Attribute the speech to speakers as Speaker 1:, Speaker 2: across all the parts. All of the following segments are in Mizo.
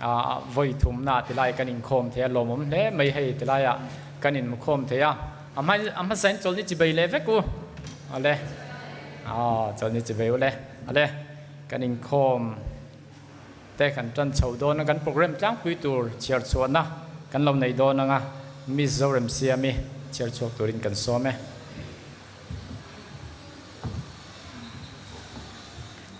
Speaker 1: Vawi thumna tilai kan inkhawm thei a, lawmawm hle mai hei tilaiah kan inmukhawm thei a. A hmasain chawlhni chi bei leh vek u ale, aw chawlhni chi bei u le ale kan inkhawm te kan tan chho dawn a, kan program tlangpui tur chhiar chhuahna kan lo nei dawn anga Miss Zoremsiami chhiar chhuak turin kan sawm e.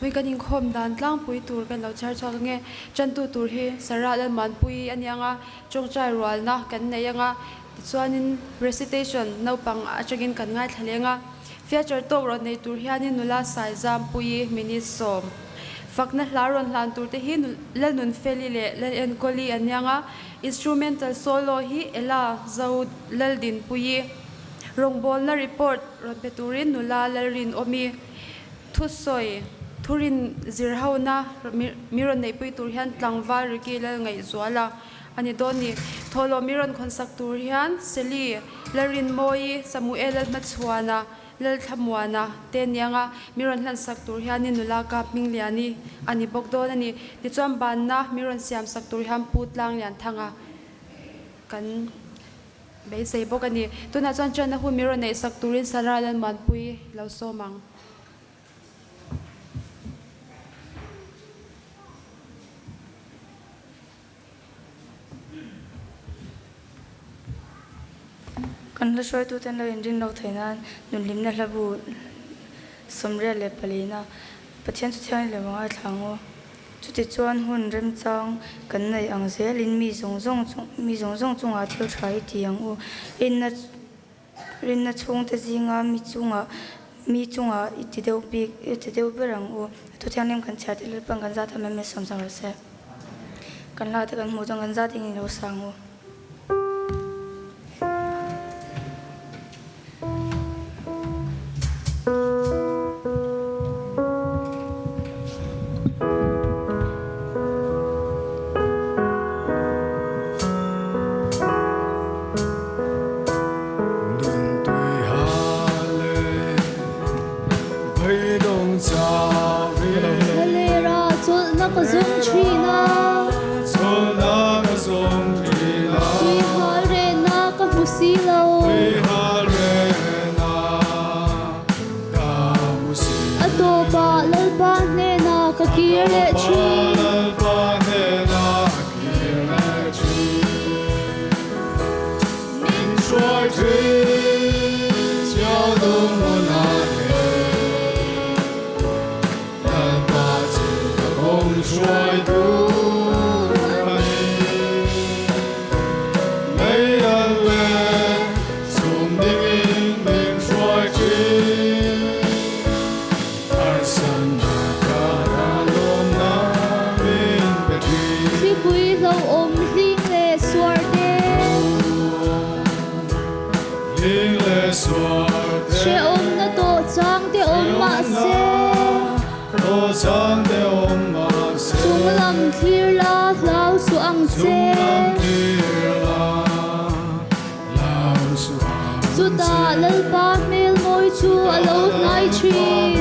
Speaker 2: Hmui kan inkhawm dan tlangpui tur kan lo chhiar chhuak ange. Tantu tur hi Sarah Lalmuanpuii a ni anga, tawngtai rualna kan nei anga, tichuanin recitation naupang atangin kan ngaithla leng a. Feature tawk rawn nei tur hianin nula Saizampuii minute sawm fakna hla rawn hlan tur te hi Lalnunfeli leh Lalenkawli an ni anga, instrumental solo hi Ella Zo Laldinpuii. Rawngbawlna report rawn pe turin nula Lalrinawmi thusawi thurin zirhona mi rawn neihpui tur hian tlangval Ricky Lalngaihzuala a ni dawn ni. Thawhlawm mi rawn khawnsak tur hian Sally Lalrinmawii, Samuel Lalhmachhuana, Lalthlamuana te nianga mi rawn hlansak tur hianin nula Kap Hmingliani a ni bawk dawn a ni. Tichuan banna mi rawn siamsak tur hian Pu Tlanglianthanga kan Beisei bawk a ni. Tunah chuan China hun min rawn neihsak turin Sarah Lalmuanpuii lo sawm ang.
Speaker 3: Kan hla hruaitute an lo inrin lo thei nan nunhlimna hlabu 84 na Pathian chu thiang leh vang a thlang u. Chutichuan hun remchang kan nei ang zelin mi zawng zawng mi zawng zawng chungah thil tha hi ti ang u. Rinna rinna chhungte zinga mi chungah mi chungah i ti deuh bik i ti deuh ber ang u. Thu thianghlim kan chhiar te Lalpan kan zat a mem e sawm sang rawh se. Kan hla te kan hmuh chuan kan zat engin lo sang u.
Speaker 4: Thlalera chawlhna ka zawng thin a. Tuihal rehna ka hmu si lo. A tawpah Lalpa hnenah ka kir leh thin. Thlipui hlauhawm hling leh suar te. Hrehawmna tawh chang te awm mahse. Chung lam thlir la hlau suh ang che. Chutah Lalpa hmel mawi chu a lo hnai thin.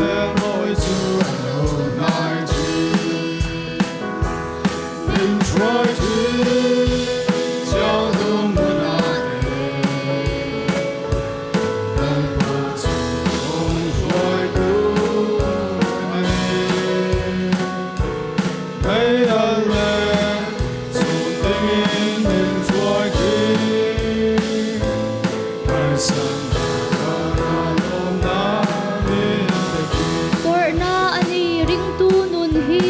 Speaker 4: Tawrhna a ni ringtu nun hi.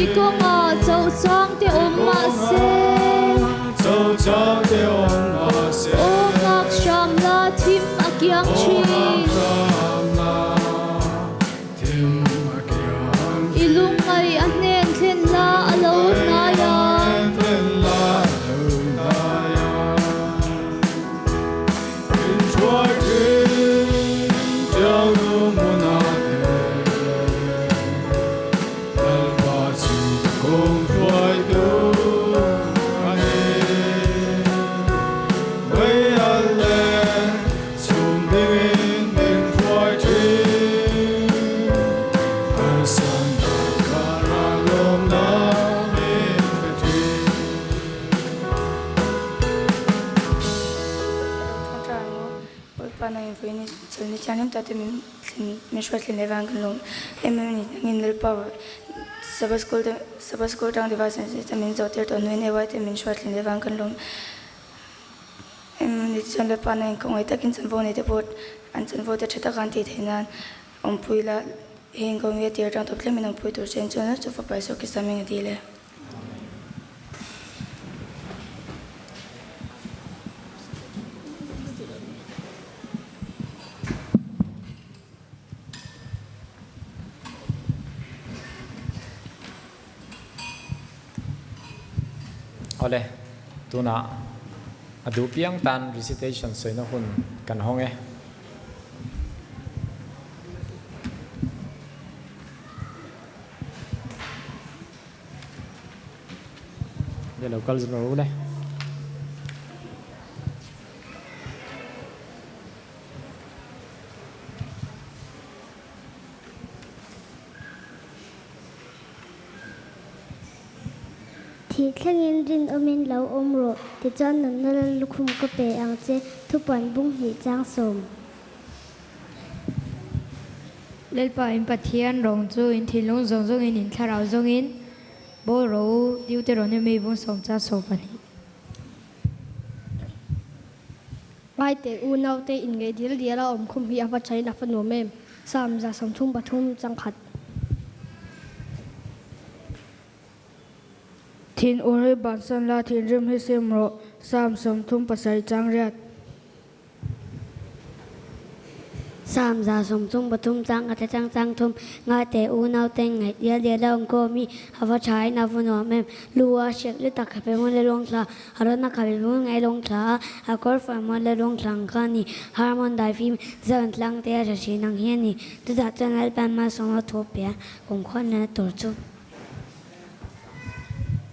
Speaker 4: I kawngah chauh chang te awm mahse. Aw nghak hram la thim a kiang thin. I lungngaih a hnen thlen la a lo hnai a.
Speaker 3: thianghlim tak te min thlen min hruai thlen leh vang kan lawm em em a ni. Nangin Lalpa Sabbath School te Sabbath School atang device an zir te min zawh tir tawh hnuin AY te min hruai thlen leh vang kan lawm em em a ni. Tichuan Lalpa na inkawngaih takin chanvo nei te pawh an chanvo te tha taka an tih theih nan awmpui la heng kawng hi a tir atang tawp thleng min awmpui tur che chuan chu fapa Isua Krista hming a dil e.
Speaker 1: Awle, tunah a duh piang tan recitation sawina hun kan hawng e. Nge lo kal rawh u le.
Speaker 5: Thih thlengin rinawmin lo awm rawh, tichuan nunna lal lukhum ka pe ang che, thupuan bung hnih chang sawm.
Speaker 6: Lalpa in Pathian rawng chu in thinlung zawng zawngin in thlarau zawngin bawl rawh u, Deuteronomy bung sawmcha 12.
Speaker 7: Ngaite u naute in ngeih dil dial a awm khum hi a va thain a va nuam em? Psalm 133 changkhat.
Speaker 8: Thin ur hi bansan la thinrim hi sim rawh, Psalm 37 chang riat.
Speaker 9: Psalm 133 chang khat atang chang thum, Ngaite u naute ngaih dial dial a awm khawm hi a va tha in a va nuam em? Lu a hriak lu tak khape hmun le luang thla, a rawn a khape hmun ngai luang thla a, a kawr far hmun le luang thla ang kha a ni. Harmon dai fim Zion tlang te a hre thin ang hi a ni. Chutah chuan Lalpan malsawmna thu a pe a, kumkhua nena tur chu.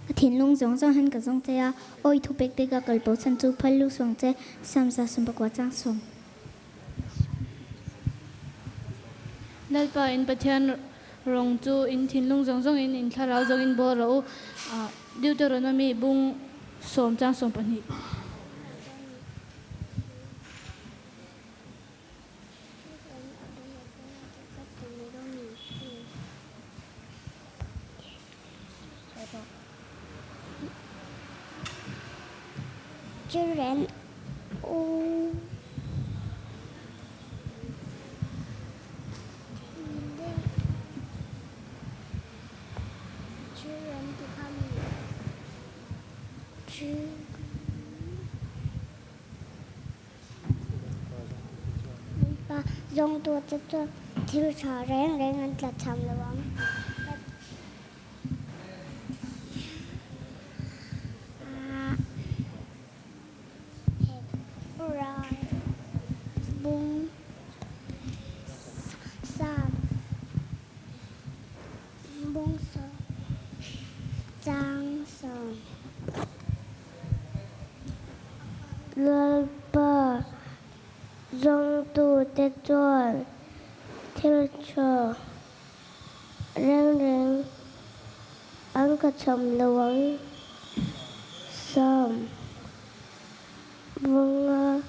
Speaker 5: Ka thinlung zawng zawng hian ka zawng che a, awi thu pek pek a kal bo chhan chu phal lu suang che, Sam 119 chang sawm.
Speaker 10: Lalpa in Pathian rawng chu in thinlung zawng zawng in in thlarau zawng in bawl rawh u, Deuteronomy bung sawm chang sawm pahnih.
Speaker 5: Children u Children ti kha mi Pa zawngtute chuan thil tha reng reng an tla cham lo ang. Hebrai bung sam bung sawm chang sawm. Lalpa zawngtute chuan thil tha reng reng an ka cham lo ang. Psalm vunga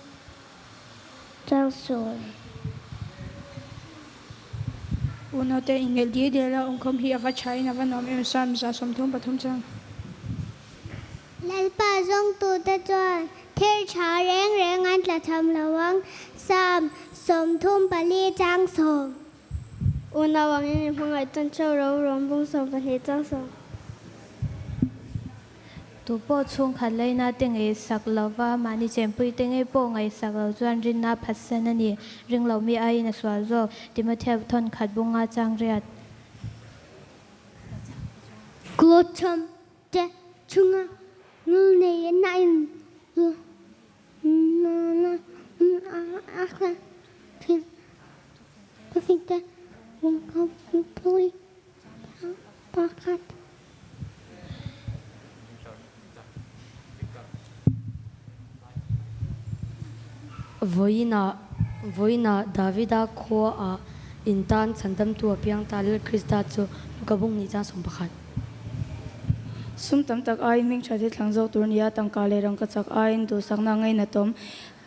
Speaker 5: chang sawm.
Speaker 11: Unaute inngel dial dial a awmkhawm hi a va thain a va nuam em Psalm 133 chang.
Speaker 5: Lalpa zawngtute chuan thil tha reng reng an tla cham lo ang, Psalm 34 chang sawm.
Speaker 12: Unau angin i hmangaih tawn theuh ro rawng bung 12 chang sawm.
Speaker 6: Tu pawh chhungkhat leina te ngaihsak lova mahni chenpui te ngei pawh ngaihsak lo chuan rinna phatsan a ni. Ring lo mi aiin a sual zawk. Timothea thawn khat bunga chang riat.
Speaker 5: Glawchham te chunga ngul nei na in na na a a thin te pui pakhat.
Speaker 3: Vawiinah, vawiinah Davida khuaah in tan chhandamtu a piang ta Lal Krista chu Luka bung nih chang 11.
Speaker 13: Sum tam tak aiin hming tha hi thlang zawk tur nia, tangka leh rangka chak aiin duhsakna ngainatawm.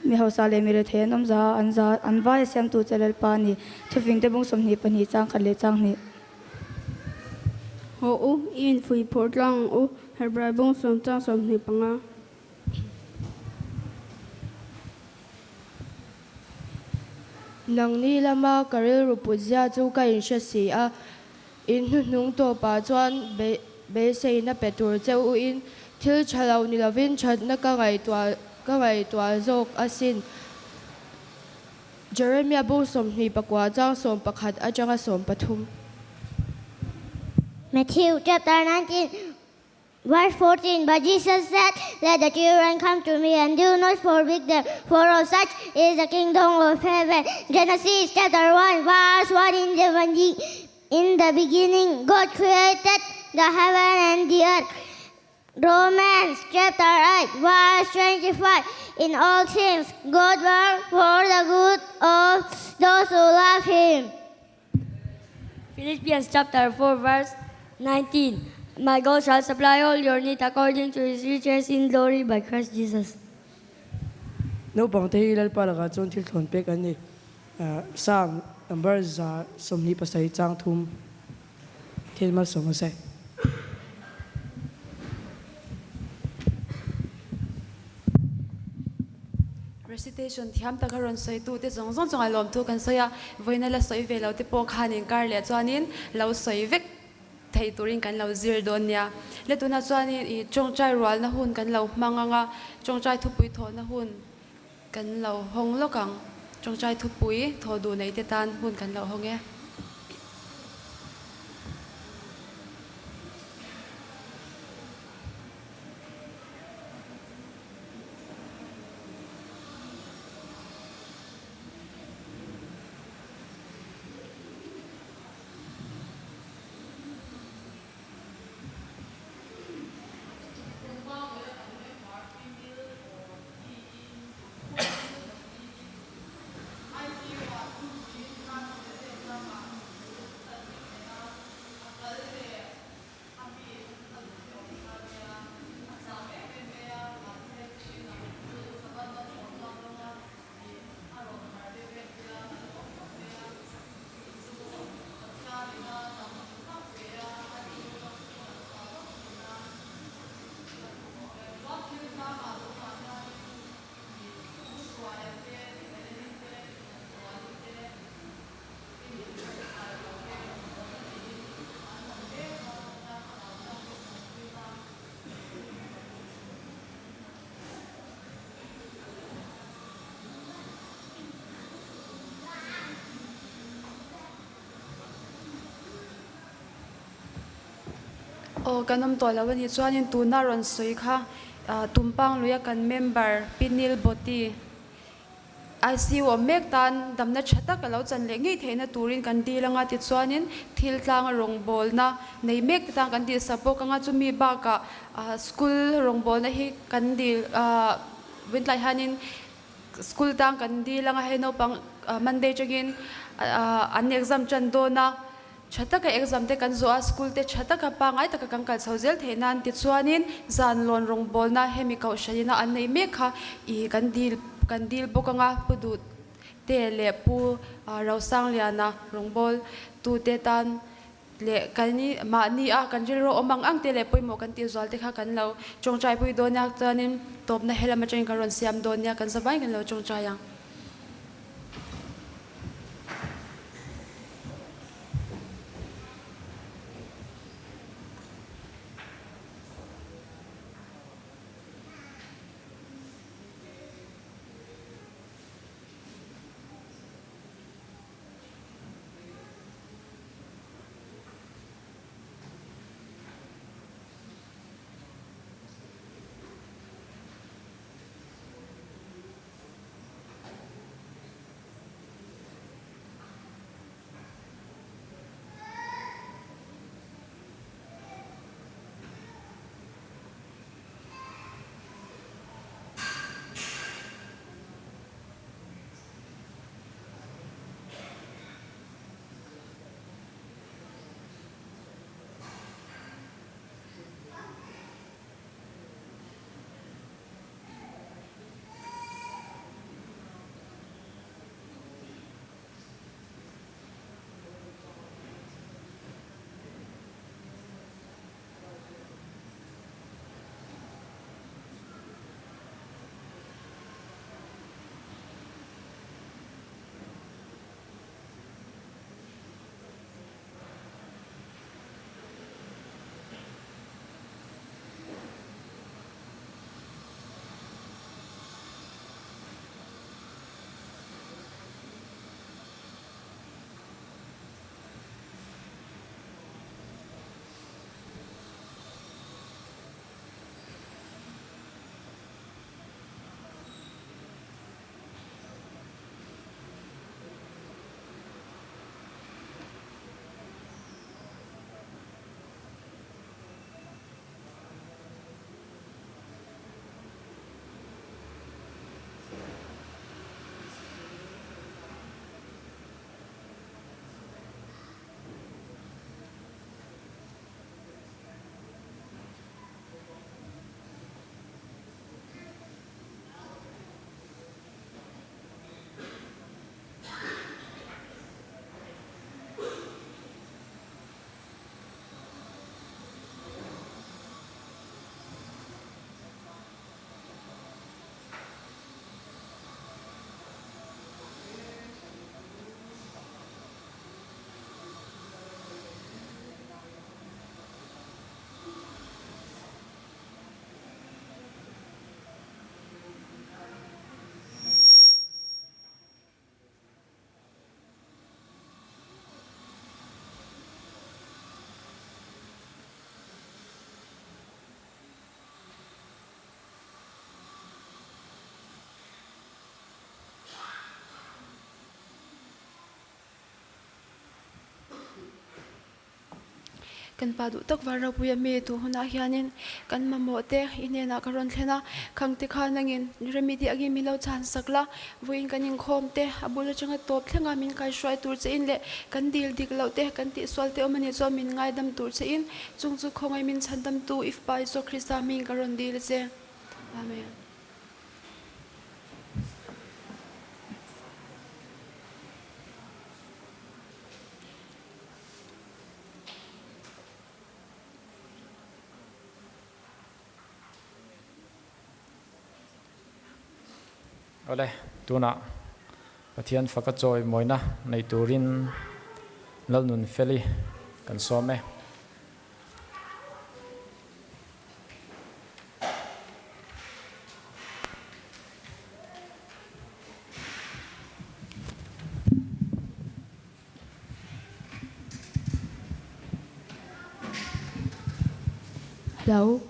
Speaker 3: Mi hausa leh mi rethei an awm za a, an za an vai a siamtu che Lalpa a ni. Thufingte bung 22 chang khat leh chang hnih.
Speaker 8: Haw u, i infuih phawrh tlang ang u, Hebrai bung sawm chang 25.
Speaker 13: Nangni lama ka rilru putzia chu ka inhre si a, in hnuhnung tawpah chuan beiseina pe tur che u in thil tha lo ni lovin thatna ka ngaihtuah ka ngaihtuah zawk asin. Jeremia bung 29 chang 11 atanga 13.
Speaker 12: Matthew chapter 19 verse 14 But Jesus said, Let the children come to me and do not forbid them, for of such is the kingdom of heaven. Genesis chapter 1 verse 1 In the, in the beginning God created the heaven and the earth. Romans chapter 8 verse 25 In all things God works for the good of those who love him.
Speaker 14: Philippians chapter 4 verse 19 My God shall supply all your need according to his riches in glory by Christ Jesus.
Speaker 15: Naupangte hi Lalpa lakah chuan thil thlawn pek an ni. Psalm number 127 chang thum thil malsawm a se.
Speaker 2: Recitation thiam taka rawn sawi tu te zawng zawng chungah lawmthu kan sawi a, vawiina la sawi ve lo te pawh khan inkar leh chuanin lo sawi vek thei turin kan lo zir dawn nia. Le tunah chuanin ih tawngtai rualna hun kan lo hmang ang a, tawngtai thupui thawhna hun kan lo hawng lawk ang. Tawngtai thupui thawh duh neih te tan hun kan lo hawng e. Aw kan awm tawh lo a nih chuanin tuna rawn sawi kha Tumpang luia kan member Pinil Boti ICU awm mek tan damna tha tak a lo chan leh ngei theihna turin kan dil anga tichuanin thil tlanga rawngbawlna nei mek te tan kan dil sak bawk anga chumi bakah school rawngbawlna hi kan dil Wintlai hianin school tang kan dil anga hei naupang Monday tangin an exam tan dawn a tha taka exam te kan zawh a school te tha taka pangngai taka kan kal chho zel theih nan tichuanin zan lawn rawngbawlna hemi kohhranina an nei mek kha ih kan dil kan dil bawk anga pu duh te leh pu Rosangliana rawngbâwl tute tan leh kan mahni a kan rilru awm ang ang te leh pawimawh kan tih zual te kha kan lo tawngtai pui dawn nia chuanin tawpna helam atangin kan rawn siam dawn nia kan zavaiin kan lo tawngtai ang. Kan Pa duh tak var ropuia mi tu hunah hianin kan mamawh te i hnenah ka rawn thlen a, khangte kha nangin remedy angin min lo chhan sak la, vawiin kan inkhawm te a bul atanga tawp thlenga min kaihruai tur che in leh kan dil dik loh te kan tihsual te awm a nih chuan min ngaidam tur che in chung chu khawngaih min chhandamtu i Fapa Isua Krista hmingin ka rawn dil a che. Amen.
Speaker 1: Awle, tunah Pathian faka chawi mawina nei turin Lalnunfeli kan sawm e.
Speaker 13: Hello.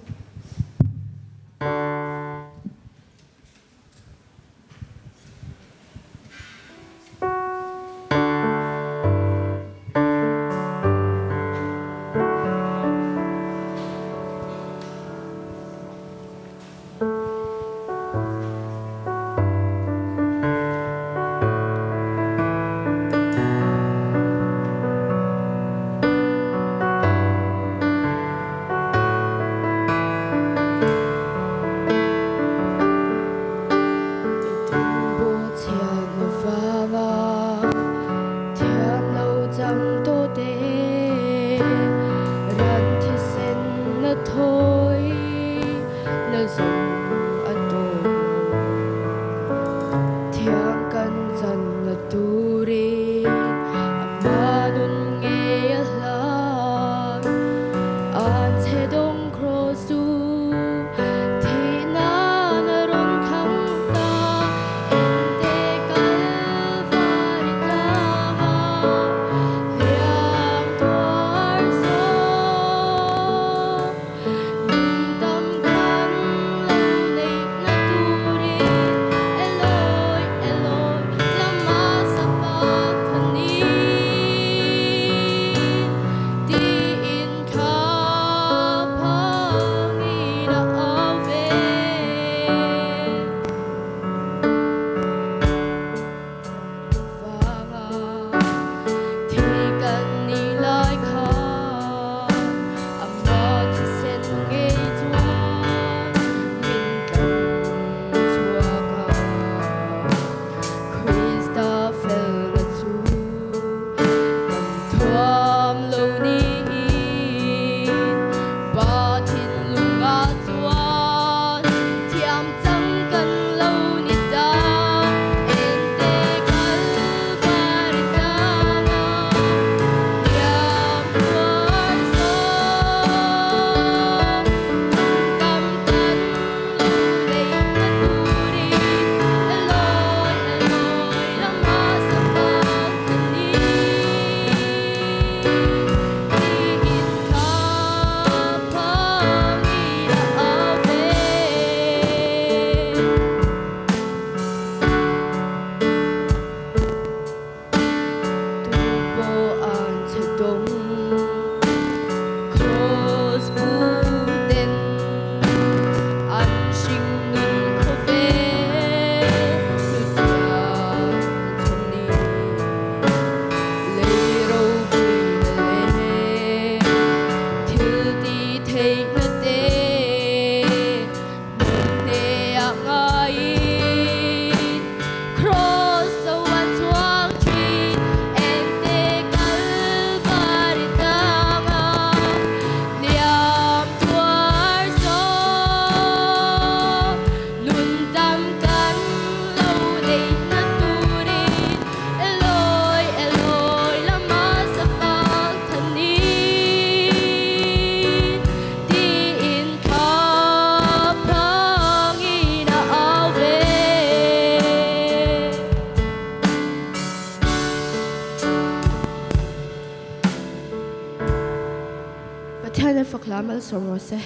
Speaker 13: Pathian fak hla malsawm rawh se.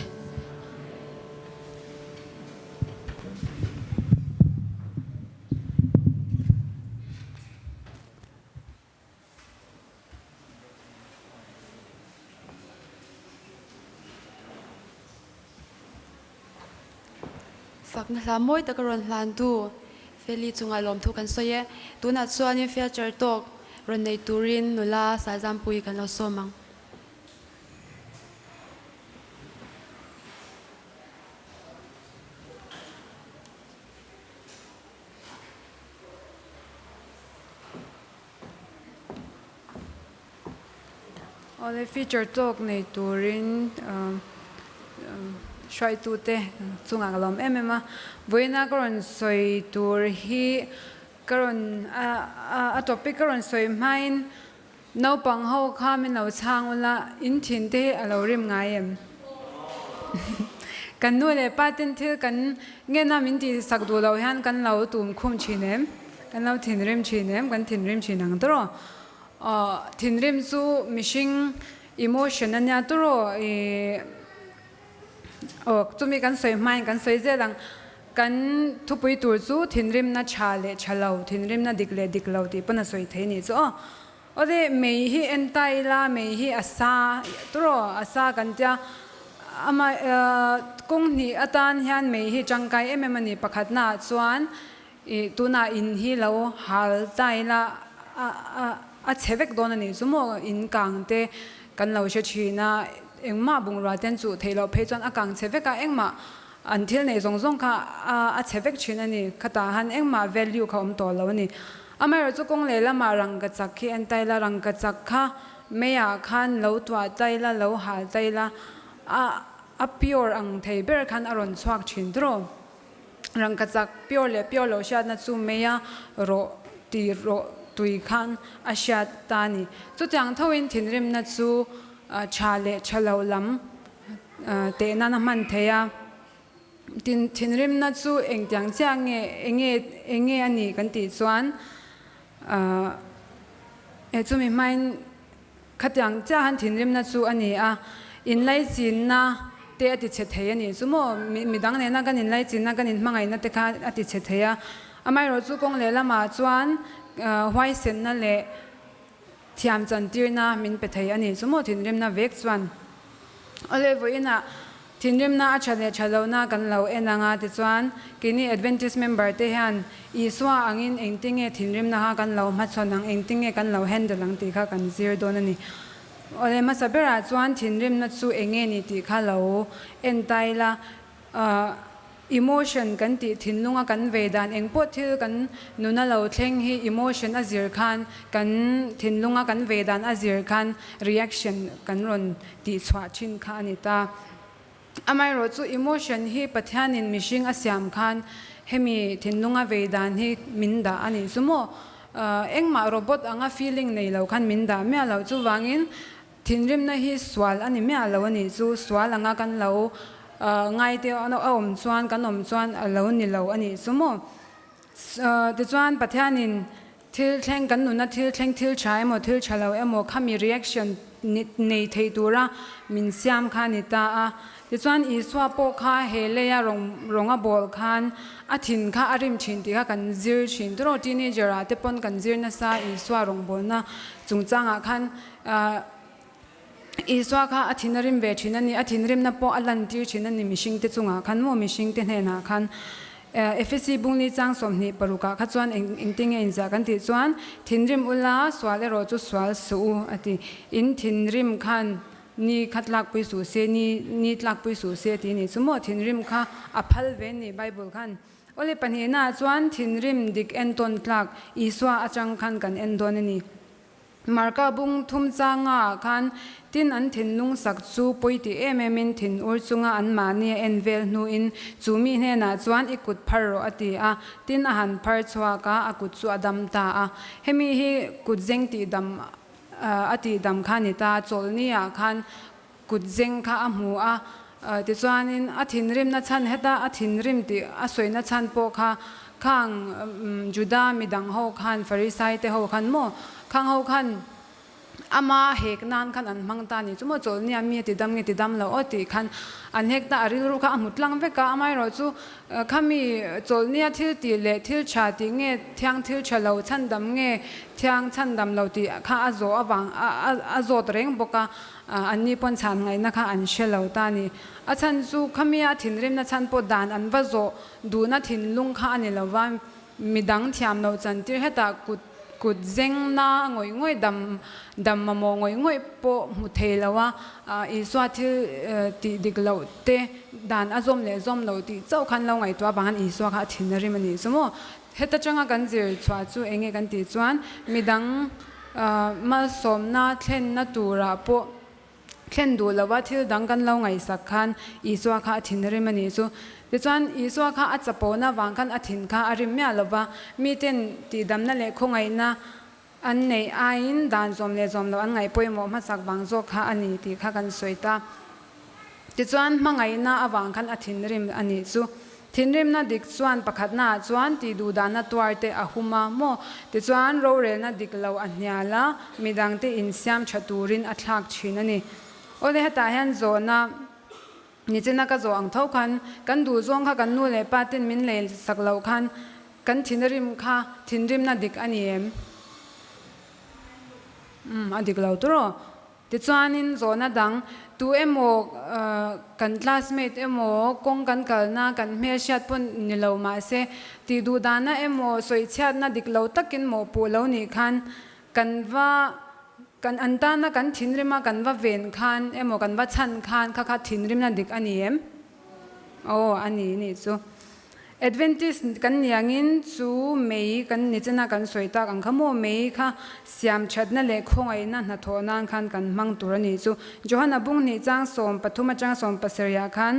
Speaker 2: Fakna hla mawi taka rawn hlantu Feli chungah lawmthu kan sawi e. Tunah chuanin Fiacher tawk rawn nei turin nula Saizampuii kan lo sawm ang.
Speaker 16: Awle feature talk nei turin hruaitute chungah ka lawm em em a. Vawiina ka rawn sawi tur hi ka rawn a topic ka rawn sawi hmain naupang ho kha min lo chhang ula in thin te hi a lo rim ngai em? Kan nu leh pa ten thil kan ngena min tih sak duh loh hian kan lo tum khum thin em? Kan lo thinrim thin em? Kan thinrim thin ang tawrh aw. Aw thinrim chu mihring emotion a nia tawrh aw ih aw chumi kan sawi hmain kan sawi zel ang. Kan thupui tur chu thinrimna tha leh tha lo, thinrimna dik leh dik lo tih pawn a sawi thei a nih chu aw. Awle mei hi en ta ila mei hi a sa tawrh aw a sa kan tia ama kawng hnih atan hian mei hi tangkai em em a ni pakhatna ah chuan ih tunah in hi lo hal ta ila a a a chhe vek dawn a nih chu maw in kang te kan lo hre thin a engmah bungrua te an chuh theih loh phei chuan a kang chhe vek a engmah an thil neih zawng zawng kha a a chhe vek thin a ni khatah han engmah value kha awm tawh lo a ni. Amaherawh chu kawng leh lamah rangkachak khi en taila, rangkachak kha meiah khan lo tuah taila, lo hal taila, a a pure ang thei ber khan a rawn chhuak thin tawh. Rangkachak pure leh pure loh hriatna chu meia rawh ti rawh tui khan a hriat ta a ni. Chutiang thoin thinrimna chu tha leh tha lo lam teh nan a hman thei a. Tin, thinrimna chu engtiang chiah nge, enge, enge a ni kan tih chuan, ahh, he chumi hmain khatiang chiah han thinrimna chu a ni a, inlaichinna te a ti chhe thei a nih chu maw, mi, midang nena kan inlaichinna, kan inhmangaihna te kha a ti chhe thei a. Amaherawh chu kawng lehlamah chuan, ahh, huaisenna leh thiam chantirna min pe thei a nih chu maw thinrimna vek chuan. Awle vawiinah thinrimna a tha leh tha lohna kan lo en ang a tichuan keini Adventist member te hian Isua angin engtinge thinrimna kha kan lo hmachhawn ang engtinge kan lo handle ang tih kha kan zir dawn a ni. Awle hmasa berah chuan thinrimna chu enge ni tih kha lo en ta ila. Emotion kan tih thinlunga kan vei dan eng pawh thil kan nuna lo thleng hi emotion a zir khan kan thinlunga kan vei dan a zir khan reaction kan rawn tih chhuah thin kha a ni ta. Amaherawh chu emotion hi Pathianin mihring a siam khan hemi thinlunga vei dan hi min dah a nih chu maw? Engmah robot anga feeling nei lo khan min dah miah loh chuvangin Thinrimna hi sual a ni miah lo a nih chu, sual anga kan lo ngai te a awm chuan kan awm chuan a lo ni lo a nih chu maw. Tichuan Pathianin thil thleng kan nuna thil thleng thil tha emaw thil tha lo emaw khami reaction nei thei tura min siam kha a ni ta a. Tichuan Isua pawh kha he leia rawng a bawl khan a thin kha a rim thin tih kha kan zir thin. Turaw teenager ah te pawn kan zir nasa Isua rawngbawlna chungchangah khan Isua kha a thin a rim ve thin a ni, a thinrimna pawh a lantir thin a ni mihringte chungah khan maw mihringte hnenah khan. Efesi bungli chang 25 ah kha chuan engtinge inziah kan tih chuan thinrim ula sual erawh chu sual suh u a ti. In thinrim khan ni kha tlakpui suh se, ni ni tlakpui suh se tih a nih chu maw thinrim kha a phal ve a ni Bible khan. Awle pahnihnaah chuan thinrim dik entawn tlak Isua atang khan kan en dawn a ni. Marka bung thum changa ah khan tin an thinlung sak chu pawi ti em em in thin ur chunga an mahni a en vel hnu in chu mi hnenah chuan i kut phar rawh a ti a, tin a han phar chhuak a, a kut chu a dam ta a. Hemi hi kut zeng tih dam a tih dam kha ni ta, chawlhni ah khan kut zeng kha a hmu a, tichuanin a thinrimna chhan heta a thinrim tih a sawina chhan pawh kha khang Juda midang ho khan Farisai te ho khan maw khang ho khan Ama hek nan khan an hmang ta ni chu maw chawlhnia mi a ti dam nge ti dam lo aw tih khan an hek ta a rilru kha a hmu tlang vek a, amaherawh chu khami chawlhnia thil tih leh thil tha tih nge thiang thil tha lo chhandam nge thiang chhandam lo tih kha a zawh avang a zawt reng bawk a, anni pawn chhan ngaihna kha an hre lo ta ni. A chhan chu khami a thinrimna chhan pawh dan an va zawh duhna thinlung kha a ni lo va, Midang thiam loh chantir hetah kut kut zeng na ngawih ngawih dam dam mamawh ngawih ngawih pawh hmu thei lo a, Isua thil tih dik loh te dan a zawm leh zawm loh tih chauh khan lo ngaihtuah avang khan Isua kha a thin a rim a nih chu maw? Heta tanga kan zir chhuah chu eng nge kan tih chuan midang malsawmna thlenna turah pawh Thlen duh lova thil dang kan lo ngaihsak khan Isua kha a thin a rim a nih chu. Tichuan, Isua kha a chapona vang khan a thin kha a rim miah lova, miten tihdamna leh khawngaihna an neih aiin dan zawm leh zawm loh an ngaih pawimawh hmasak vang zawk kha a ni tih kha kan sawi ta. Tichuan, hmangaihna avang khan a thinrim a nih chu. Thinrimna dik chuan pakhatnaah chuan tihduhdahna tuarte a hum a maw? Tichuan, rorelna dik lo a hnial a, midangte insiam tha turin a thlak thin a ni. Awle, hetah hian zawhna nichina ka zawh ang tho khan, kan duhzawng kha kan nu leh pa ten min lei sak loh khan kan thinrim kha thinrimna dik a ni em? Umm, a dik lo tur aw. Tichuanin zawhna dang, tu emaw kan classmate emaw kawng kan kalna kan hmelhriat pawh ni lo mahse tih duh dahna emaw sawichhiatna dik lo takin mawhpuh lo nih khan kan va kan an tana kan thinrima kan va ven khan emaw kan va chhan khan kha kha thinrimna dik a ni em? Aw a ni nih chu. Adventist kan ni angin chu mei kan ni chena kan sawi tak ang kha maw mei kha siam thatna leh khawngaihna hnathawh nan khan kan hmang tur a nih chu. Johana bung hnih chang 13 atanga 17 ah khan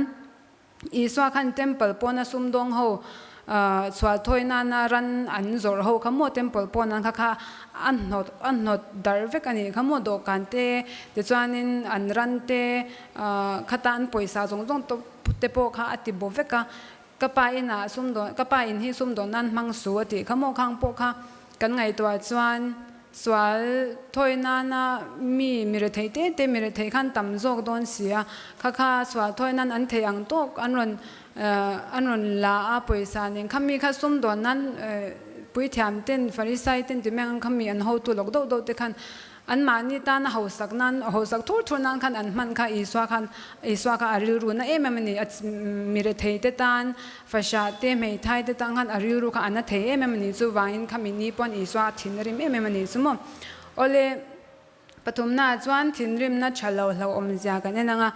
Speaker 16: Isua khan temple pawna sumdawng ho chhuah thawi nana ran an zawrh ho kha maw temple pawn an kha kha a hnawt a hnawt darh vek a nih kha maw dawhkan te tichuanin an ran te khata an pawisa zawng zawng te pawh kha a ti bo vek a. Ka pa inah sumdawn, ka pa in hi sumdawn nan hmang su a tih kha maw khang pawh kha kan ngaihtuah chuan sual thawi nana mi mi rethei te te mi rethei khan tam zawk dawn si a, kha kha sual thawi nan an theih ang tawk an rawn an rawn la a pawisa nen kha mi kha sumdawn nan puithiam ten Farisai ten ti mai ang kha mi an hotu lawk deuh deuh te khan Anmahni tana hausak nan, hausak thur thur nan khan an hman kha Isua khan, Isua kha a rilru na em em a ni. A mi rethei te tan, fahrah te, hmeithai te tan khan a rilru kha a na thei em em a ni. Chuvangin khami ni pawn Isua a thin a rim em em a ni chu maw. Awle, pathumnaah chuan thinrimna tha lo hlauhawmzia kan en ang a.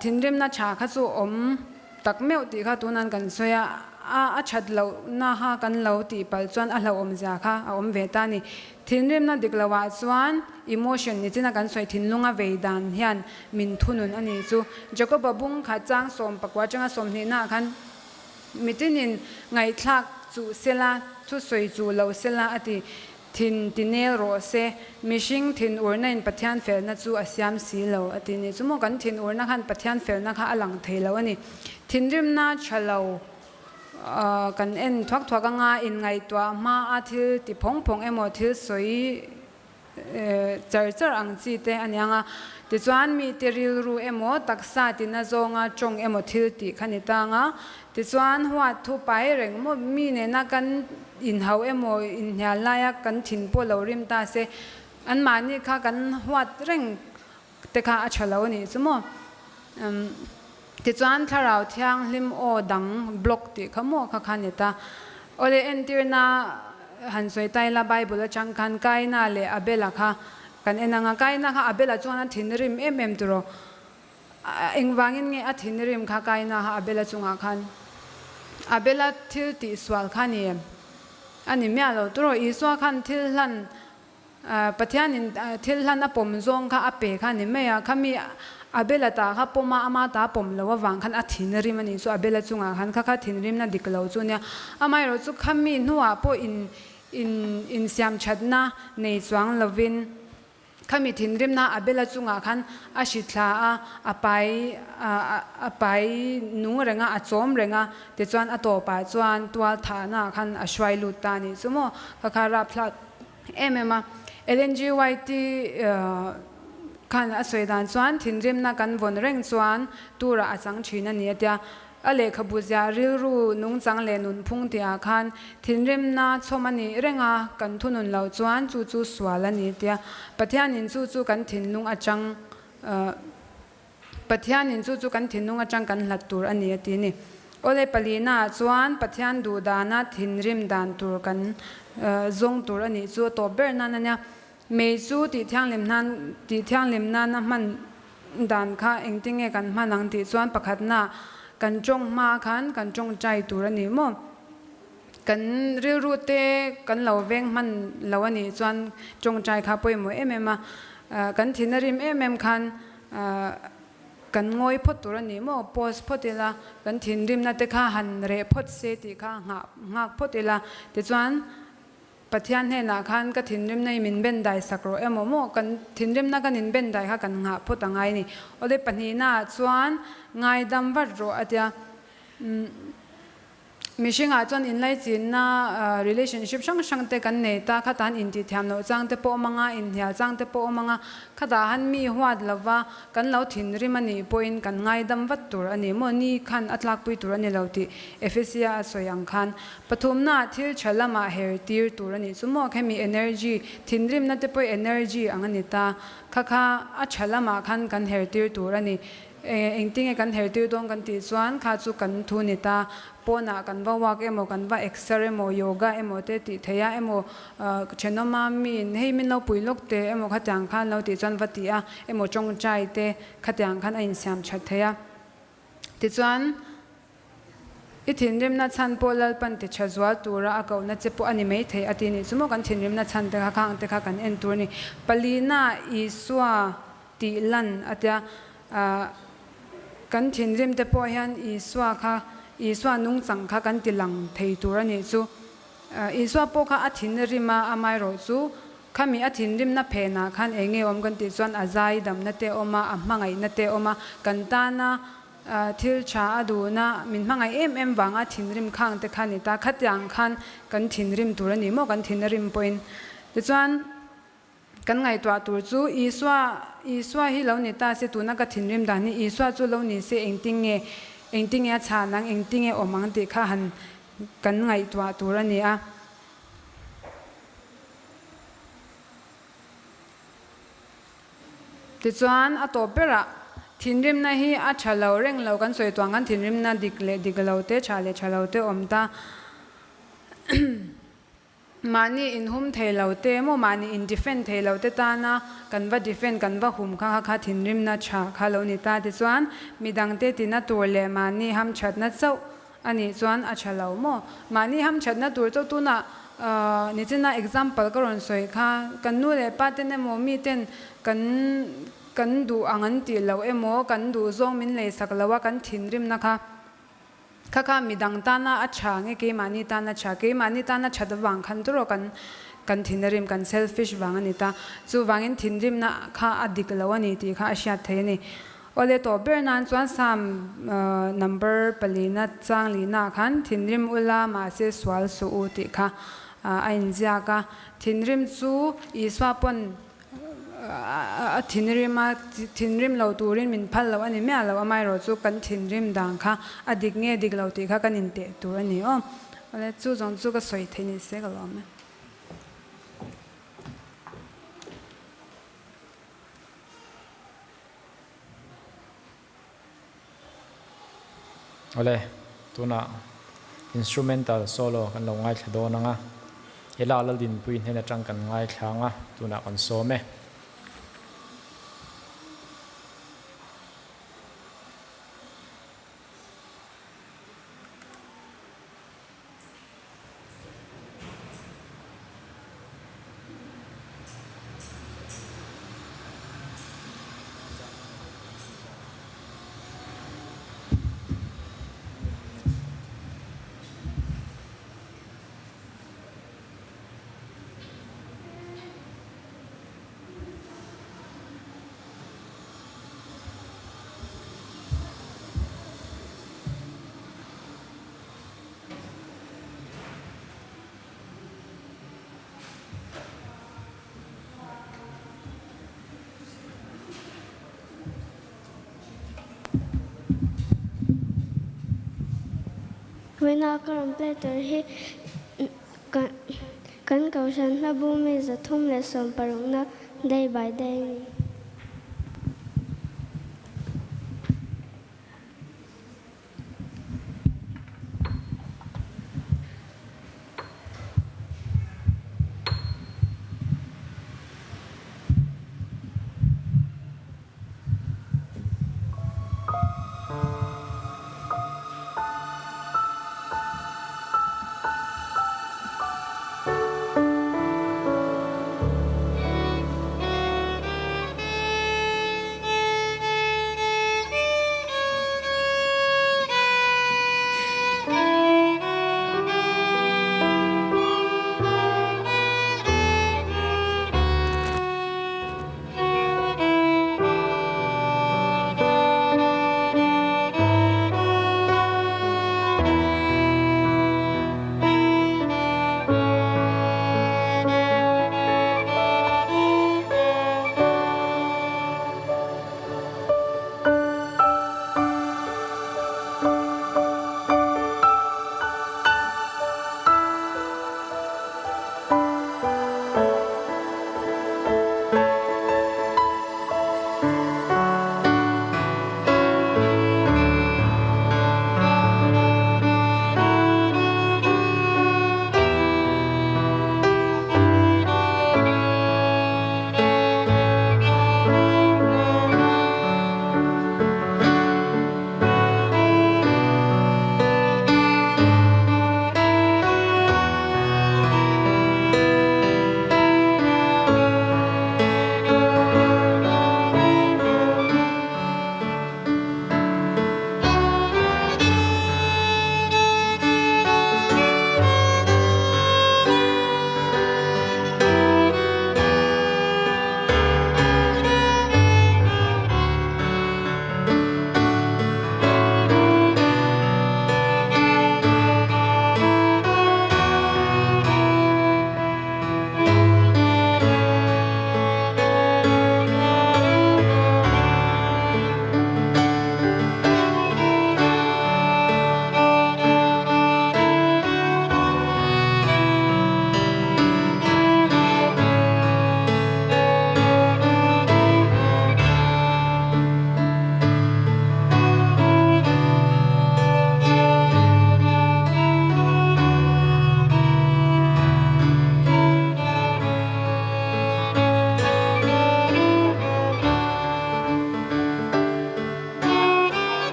Speaker 16: Thinrimna tha kha chu awm tak meuh tih kha tunan kan sawi a, a that lohna kha kan lo tih palh chuan a hlauhawmzia kha a awm ve ta a ni. Thinrimna dik lohah chuan emotion ni china kan sawi thinlunga vei dan hian min thunun a nih chu. Jacoba bung khat chang 19 atanga 20 ah khan mitinin ngaihthlak chuh sela, thusawi chuh lo sela a ti. Thin ti nel rawh se, mihring thin urna in Pathian felna chu a siam si lo a ti ni. Chu maw kan thin urna khan Pathian felna kha a lang thei lo a ni. Thinrimna tha lo kan en thuak thuak anga inngaihtuah hma a thil ti phawng phawng emaw thil sawi char char ang chi te a ni ang a. Tichuan mite rilru emaw taksa tina zawnga tawng emaw thil tih kha ni tang a. Tichuan huat thu pai reng maw mi nena kan inhau emaw inhnial laia kan thin pawh lo rim ta se, anmahni kha kan huat reng te kha a tha lo a nih chu maw. Tichuan Thlarau Thianghlim aw dang block tih kha maw kha kha ni ta. Awle entirna han sawi ta ila Bible atang khan Kaina leh Abela kha kan en ang a, Kaina kha Abela chuan a thin rim em em turaw. Engvangin nge a thinrim kha Kaina kha Abela chungah khan Abela thil tih sual kha ni em? A ni miah lo turaw Isua khan thil hlan Pathianin thil hlan a pawm zawng kha a pe kha ni mai a, khami Abela ta kha pawm a, ama ta pawm lo avang khan a thinrim a nih chu Abela chungah khan kha kha thinrimna dik lo chu nia. Amaherawhchu chu khami hnuah pawh in in insiamthatna nei chuang lovin Khami thinrimna Abela chungah khan a hri thla a, a pai a pai nung reng a, a chawm reng a, tichuan a tawpah chuan tual thahnaah khan a hruai lut ta a nih chu maw? Kha kha rap thlak em em a. Ellen G. White khan a sawi dan chuan thinrimna kan vawn reng chuan turah a chang thin a ni a tia. A lehkhabu ziah rilru nungchang leh nunphung tihah khan thinrimna chhawm a nih reng a, kan thunun loh chuan chu chu sual a ni tia. Pathianin chu chu kan thinlung atang Pathianin chu chu kan thinlung atang kan hlat tur a ni a ti ni. Awle palina ah chuan Pathian duh dana thinrim dan tur kan zawng tur a nih chu a tawp ber nan a nia. Mei chu tih thianghlim nan tih thianghlim nana hman dan kha engtinge kan hman ang tih chuan pakhatna kan tawng hma khan kan tawngtai tur a ni maw? Kan rilru te kan lo veng hman lo a nih chuan tawngtai kha pawimawh em em a, kan thin a rim em em khan kan ngawi phawt tur a ni maw? Pause phawt ila, kan thinrimna te kha han reh phawt se tih kha nghah nghak phawt ila tichuan Pathian hnenah khan ka thinrimna i min ben dai sak rawh emaw maw kan thinrimna kan in ben dai kha kan nghah phawt a ngai ni. Awle pahnihnaah chuan ngaidam vat rawh a tia. Umm mihringah chuan inlaichinna relationship hrang hrang te kan nei ta khatah han intihthiam loh chang te pawh awm anga inhnial chang te pawh awm anga khatah han mi huat lova kan lo thinrim a nih pawhin kan ngaidam vat tur a ni maw ni khan a tlakpui tur a ni lo tih Ephesia a sawi ang khan Pathumna thil tha lamah her tir tur a nih chu maw? Khemi energy, thinrimna te pawh energy ang a ni ta. Kha kha a tha lamah khan kan her tir tur a ni. Engtinge kan her tir dawn kan tih chuan kha chu kan thu ni ta. Pawnah kan va walk emaw, kan va exer emaw, yoga emaw te tih theih a emaw, thenawma miin hei min lo pui lawk teh emaw khatiang khan lo tih chuan va tih a emaw tawngtai te khatiang khan a insiam that theih a. Tichuan. I thinrimna chhan pawh Lalpan ti tha zual tura a kohna che pawh a ni maithei a ti nih chu maw kan thinrimna chhan te kha khang te kha kan en tur a ni. Palina Isua tih lan a tia kan thinrim te pawh hian Isua kha Isua nungchang kha kan ti lang thei tur a nih chu. Isua pawh kha a thinrim a amaherawh chu khami a thinrimna phenah khan eng nge awm kan tih chuan a zaidamna te a awm a, a hmangaihna te a awm a, kan tana Thil tha a duhna min hmangaih em em vanga thinrim khang te kha ni ta. Khatiang khan kan thinrim tur a ni maw? Kan thin a rim pawhin. Tichuan, kan ngaihtuah tur chu Isua, Isua hi lo ni ta se tuna ka thinrim dan hi Isua chu lo ni se engtinge, engtinge a chhan ang, engtinge awm ang tih kha han kan ngaihtuah tur a ni a. Tichuan, a tawp berah, thinrimna hi a tha lo reng lo kan sawi tuang kan thinrimna dik leh dik lo te, tha leh tha lo te awm ta. Mahni inhum thei lo te emaw, mahni in defend thei lo te tana kan va defend, kan va hum kha kha kha thinrimna tha kha lo ni ta. Tichuan, midangte tina tur leh mahni hamthatna chauh A nih chuan a tha lo maw? Mahni hamthatna tur chu tunah nichina example ka rawn sawi kha, kan nu leh pa ten emaw mi ten kan kan duh ang an tih loh emaw, kan duh zawng min lei sak lo a, kan thinrimna kha kha kha midang tana a tha nge keimahni tana tha, keimahni tana that avang khan turaw kan kan thinrim, kan selfish vang a ni ta. Chuvangin thinrimna kha a dik lo a ni tih kha a hriat theih a ni. Awle tawh ber nan chuan Psalm number palina chang lihnaah khan thinrim ula mahse sual suh u tih kha a inziak a. Thinrim chu Isua pawn a thinrim a, thinrim lo turin min phal lo a ni miah lo, amaherawh chu kan thinrim dan kha a dik nge dik lo tih kha kan inteh tur a ni aw. Awle chu zawng chu ka sawi theih ni se ka lawm e.
Speaker 1: Awle, tunah instrumental solo kan lo ngaithla dawn ang a, hela Laldinpui hnen atang kan ngaithla ang a, tunah kan sawm e.
Speaker 5: Vawiina ka rawn play tur hi kan Kohhran hlabu mi 360 na Day by Day a ni.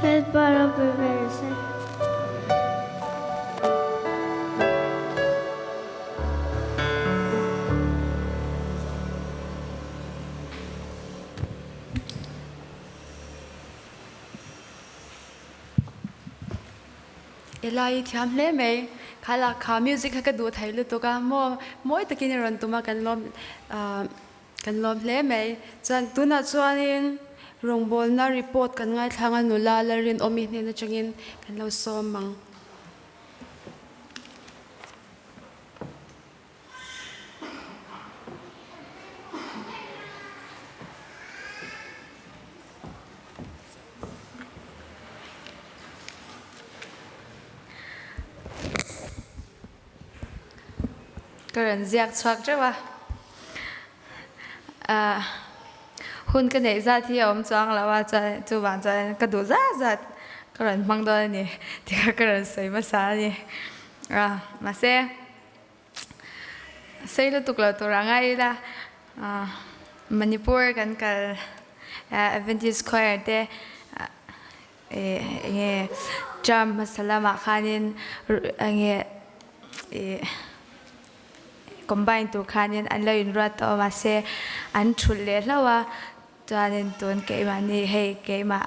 Speaker 5: Lalpa ropui ber se.
Speaker 2: Elai i thiam hle mai. Kha lah kha music kha ka duh thei lutuk a maw mawi takin i rawn tum a kan lawm kan lawm hle mai. Chuan tunah chuanin rawngbawlna report kan ngaithlang a nula Lalrinawmi hnen atangin kan lo sawm ang.
Speaker 17: Ka rawn ziak chhuak teuh a, ah hun ka neih zat hi a awm chuang lo a, chuan chuvang chuan ka duh zat zat ka rawn hmang dawn a ni tih kha ka rawn sawi hmasa a ni. Ah mahse sei lutuk lo tur a ngai ila ah Manipur kan kal Adventist choir te eh enge term hmasa lamah khanin enge ih combine tur khanin an lo inruat tawh a mahse an thulh leh hlauh a chuanin tun keimahni hei keimah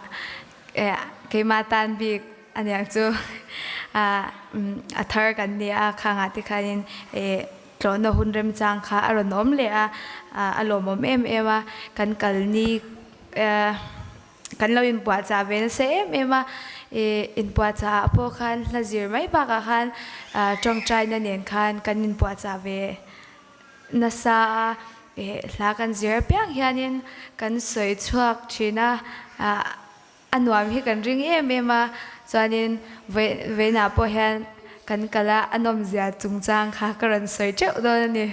Speaker 17: eh keimah tan bik aniang chu A thar kan ni a, khangah te khanin tlawhna hun remchang kha a rawn awm leh a, a lawmawm em em a, kan kal ni kan lo inpuahchah ve nasa em em a, inpuahchah ah pawh khan hla zir mai bakah khan tawngtaina nen khan kan inpuahchah ve nasa a, hla kan zir apiang hianin kan sawi chhuak thin a. A nuam hi kan ring em em a, chuanin vawiinah pawh hian kan kal a, a nawmzia chungchang kha ka rawn sawi teuh dawn a ni.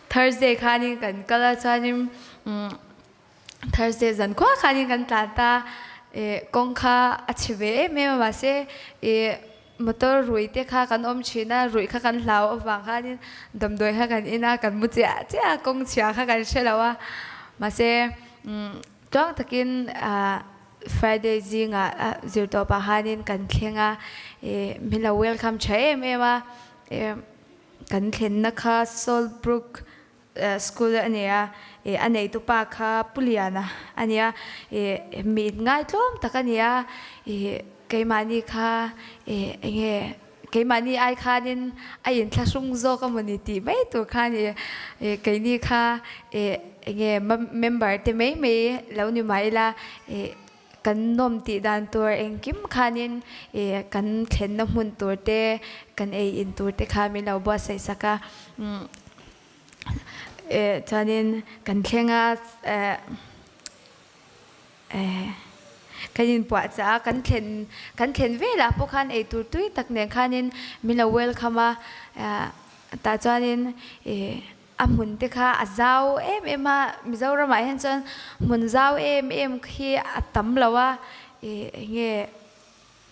Speaker 17: Thursday khanin kan kal a, chuanin Thursday zankhua khanin kan tlan ta, kawng kha a chhe ve em em a, mahse motor rui te kha kan awm thin a, ruih kha kan hlau avang khanin damdawi kha kan in a, kan mu chiah chiah a, kawng chhia kha kan hre lo a, mahse tluang takin Friday zingah zirtawpah khanin kan thleng a, min lo welcome tha em em a, kan thlenna kha Salt Brook School a ni a, a neitupa kha Pu Liana a ni a, mi ngaitlawm tak a ni a, keimahni kha enge keimahni ai khanin a inthlahrung zawk a mawni tih mai tur kha a ni, keini kha enge member te mai mai lo ni mah ila Kan nawm tih dan tur engkim khanin kan thlenna hmun tur te, kan ei in tur te kha min lo buatsaih sak a. Chuanin kan thleng a, kan inpuahchah a, kan thlen kan thlen velah pawh khan ei tur tui tak nen khanin min lo welcome a. Tah chuanin A hmun te kha a zau em em a, Mizoramah hian chuan hmun zau em em khi a tam lo a, ih enge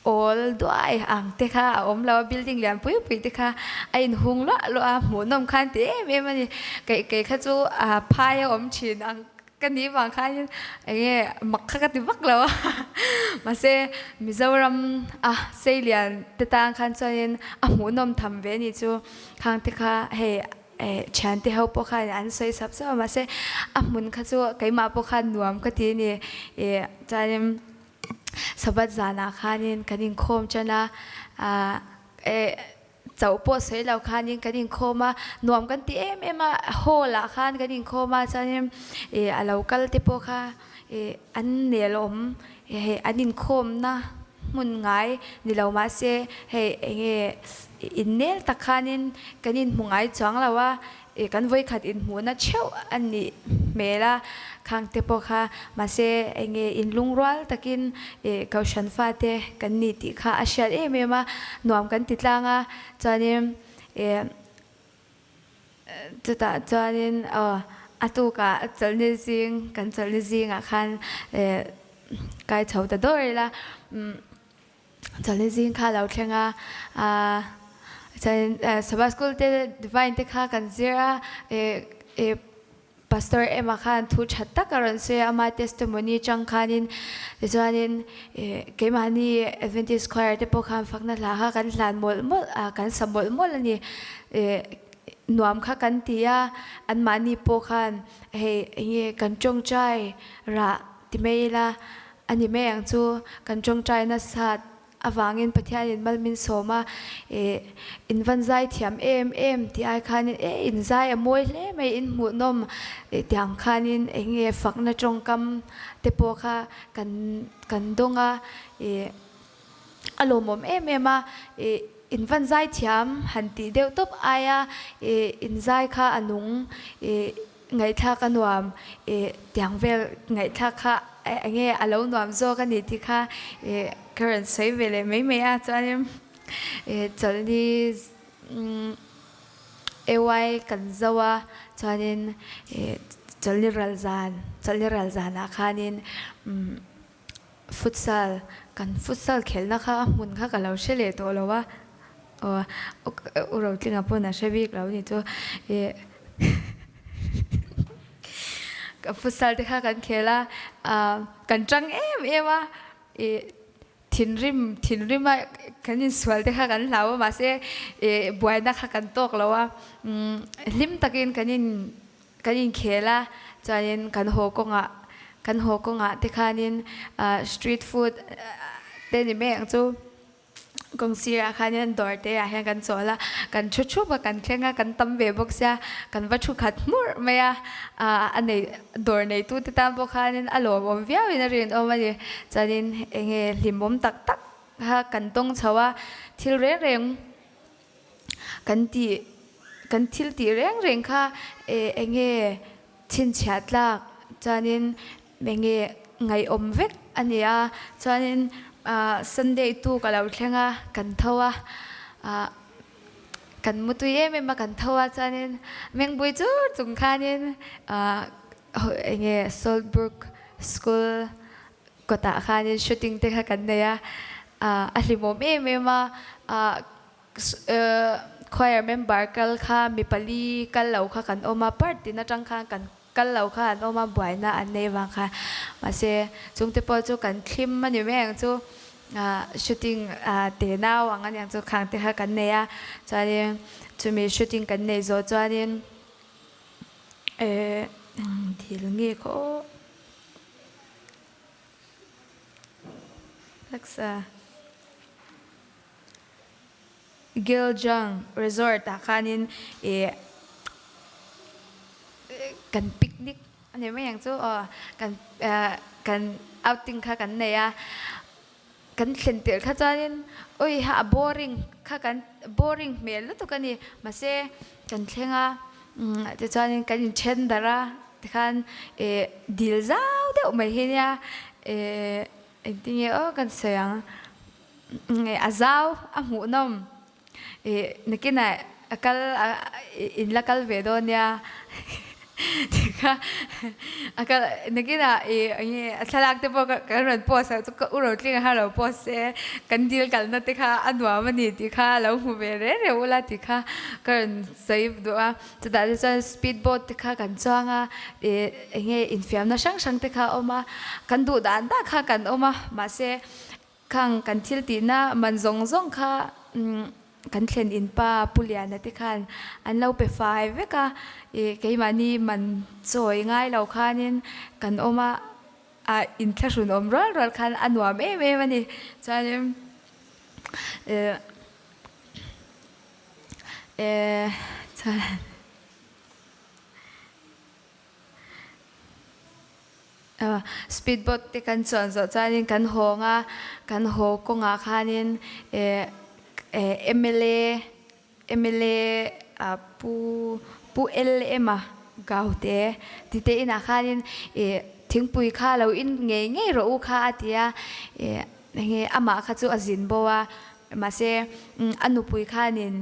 Speaker 17: awl duai ang te kha a awm lo a, building lian pui pui te kha a inhung luah luah a, hmuhnawm khan ti em em a ni. Kei kei kha chu a phai a awm thin ang ka nih vang khanin enge mak kha ka ti vak lo a, mahse Mizoram a seilian te tan khan chuanin a hmuhnawm tham ve a nih chu, khang te kha hei Thiante ho pawh khan an sawi sap sap a, mahse a hmun kha chu keimah pawh khan nuam ka ti a ni. Chuanin Sabbath zanah khanin kan inkhawm tan a, chauh pawh sawi lo khanin kan inkhawm a, nuam kan ti em em a, hall ah khan kan inkhawm a, chuanin a lo kal te pawh kha an nel awm, hei an inkhawmna hmun ngai ni lo mahse hei enge innel tak khanin kan inhmu ngai chuang lo a, kan vawikhat inhmuhna theuh a nih hmel a, khang te pawh kha mahse enge inlungrual takin Kohhran fate kan ni tih kha a hriat em em a, nuam kan ti tlang a, chuanin Chutah chuanin aw a tukah chawlhni zing kan chawlhni zingah khan kai chho ta dawr ila chawlhni zing kha a lo thleng a, chuanin Sabbath school te divine te kha kan zir a Pastor Emma khan thu tha tak a rawn sawi a, ama testimony chang khanin tichuanin keimahni Adventist Choir te pawh khan fakna hla kha kan hlan mawlh mawlh a, kan sa mawlh mawlh a ni. Nuam kha kan ti a, anmahni pawh khan hei enge kan tawngtai rah ti mai ila a ni mai ang chu, kan tawngtai nasa Avangin Pathianin mal min sawm a, eh, in van zai thiam em em tih ai khanin, eh, in zai a mawi hle mai, in hmuhnawm eh tih ang khanin eng nge fakna tawngkam te pawh kha kan kan dawng a, eh, a lawmawm em em a, eh, in van zai thiam han tih deuh tawp aia, eh, in zai kha a nung, eh, Ngaihthlak a nuam i tiang vel ngaihthlak kha enge a lo nuam zawk a ni tih kha i ka rawn sawi ve leh mai mai a, chuanin i chawlhni AY kan zo a, chuanin i chawlhni ral zan chawlhni ral zanah khanin Futsal, kan futsal khelhna kha a hmun kha ka lo hre leh tawh lo a, aw u Rotlinga pawn a hre bik lo ni chu ih futsal te kha kan khel a, kan tang em em a ih thinrim thinrim a kan insual te kha kan hlau a mahse ih buaina kha kan tawk lo a, hlim takin kan in Kan inkhel a, chuanin kan haw kawngah kan haw kawngah te khanin street food te ni mai ang chu. Kawng sirah khanin dawr te ah hian kan chawl a, kan thu thup a, kan thleng a, kan tam ve bawk sia, kan va thu khat hmurh mai a, a nei dawr neitu te tan pawh khanin a lawmawm viauin a rinawm a ni. Chuanin eng nge hlimawm tak tak kha kan tawng chho a, thil reng reng kan tih kan thil tih reng reng kha eng nge chhinchhiah tlak chuanin Eng nge ngaihawm vek a ni a, chuanin Sunday tu ka lo thleng a, kan tho a, kan mutui em em a kan tho a, chuanin Mengbui chur chung khanin eng nge Saltbrook School kawtah khanin shooting te kha kan nei a, a hlimawm em em a, Choir member kal kha mi pali kal lo kha kan awm a, part tin atang khan kan kal lo kha an awm a, buaina an nei vang khan. Mahse, chungte pawh chu kan thlim a ni mai ang chu, shooting te nau ang a niang chu khang te kha kan nei a, chuanin chumi shooting kan nei zawh chuanin eng thil nge khaw aw. Taksa. Giljang Resort ah khanin ih kan picnic a ni mai ang chu aw kan kan outing kha kan nei a, kan thlen tirh kha chuanin ui ha a boring kha kan boring hmel lutuk a ni mahse kan thleng a tichuanin kan inthen darh a tikhan ih dil zau deuh mai hi nia ih engtinge aw kan sawi ang. A zau a hmuhnawm ih nakinah a kal in la kal ve dawn nia tih kha a kal nakinah ih enge a thlalak te pawh kan rawn post ang chu ka u rotling a kha lo post se kan dil kalna te kha a nuam a ni tih kha lo hmu ve reng reng ula tih kha ka rawn sawi duh a chutah te chuan speed boat te kha kan chuang a ih enge infiamna hrang hrang te kha a awm a kan duh dan dan kha kan awm a mahse. Khang kan thil tihna man zawng zawng kha kan thlen in pa Pu Liana te khan an lo pe fai vek a, ih keimahni man chawi ngai lo khanin kan awm a, ah inthlahrun awm rual rual khan a nuam em em a ni. Chuanin eh eh chuan. Speed boat te kan chuan zawh chuanin kan hawng a, kan haw kawngah khanin mla mla pu pu LM a Gaute ti te inah khanin thingpui kha lo in ngei ngei rawh u kha a ti a, enge amah kha chu a zin bo a. Mahse, a nupui khanin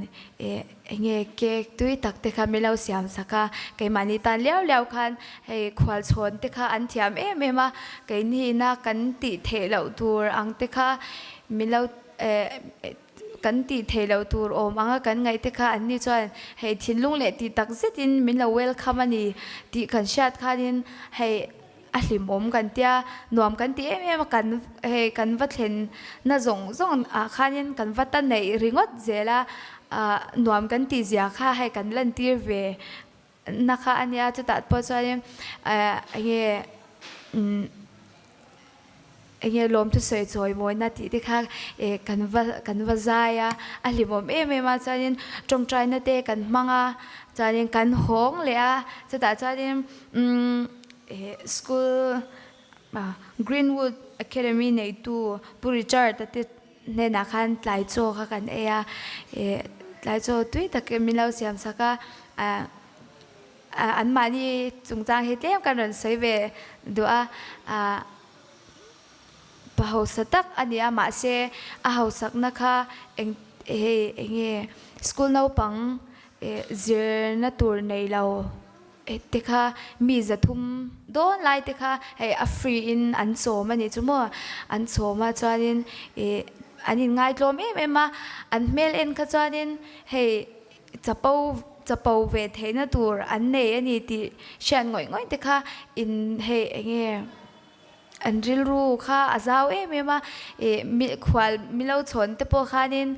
Speaker 17: enge cake tui tak te kha min lo siam sak a, keimahni tan liau liau khan hei khualchhawn te kha an thiam em em a, keini ina kan tih theih loh tur ang te kha min lo kan tih theih loh tur awm anga kan ngaih te kha anni chuan hei thinlung leh tih tak zetin min lo welcome a ni tih kan hriat khanin hei A hlimawm kan tia, nuam kan ti em em a, kan hei kan va thlen na zawng zawng ah khanin kan va ta neih ringawt zel a, ah nuam kan tih zia kha hei kan lantir ve na kha a nia, chutah pawh chuanin eh enge umm enge lawmthu sawi chawi mawina tih te kha eh kan va kan va zai a, a hlimawm em em a, chuanin tawngtaina te kan hmang a, chuanin kan hawng leh a, chutah chuanin umm. School Greenwood Academy neitu Pu Richard a te hnenah khan tlai chaw kha kan ei a, tlai chaw tui tak min lo siam sak a, anmahni chungchang hi tlem kan rawn sawi ve duh a, pa hausa tak a ni a mahse a hausakna kha eng hei enge school naupang zirna tur nei lo. Te kha mi 300 dawn lai te kha hei a free in an chawm a nih chu maw, an chawm a chuanin ih an in ngaitlawm em em a, an hmel en kha chuanin hei chapo chapo ve theihna tur an nei a ni tih hriat ngawih ngawih te kha in hei enge an rilru kha a zau em em a, ih mi khual milo chhawn te pawh khanin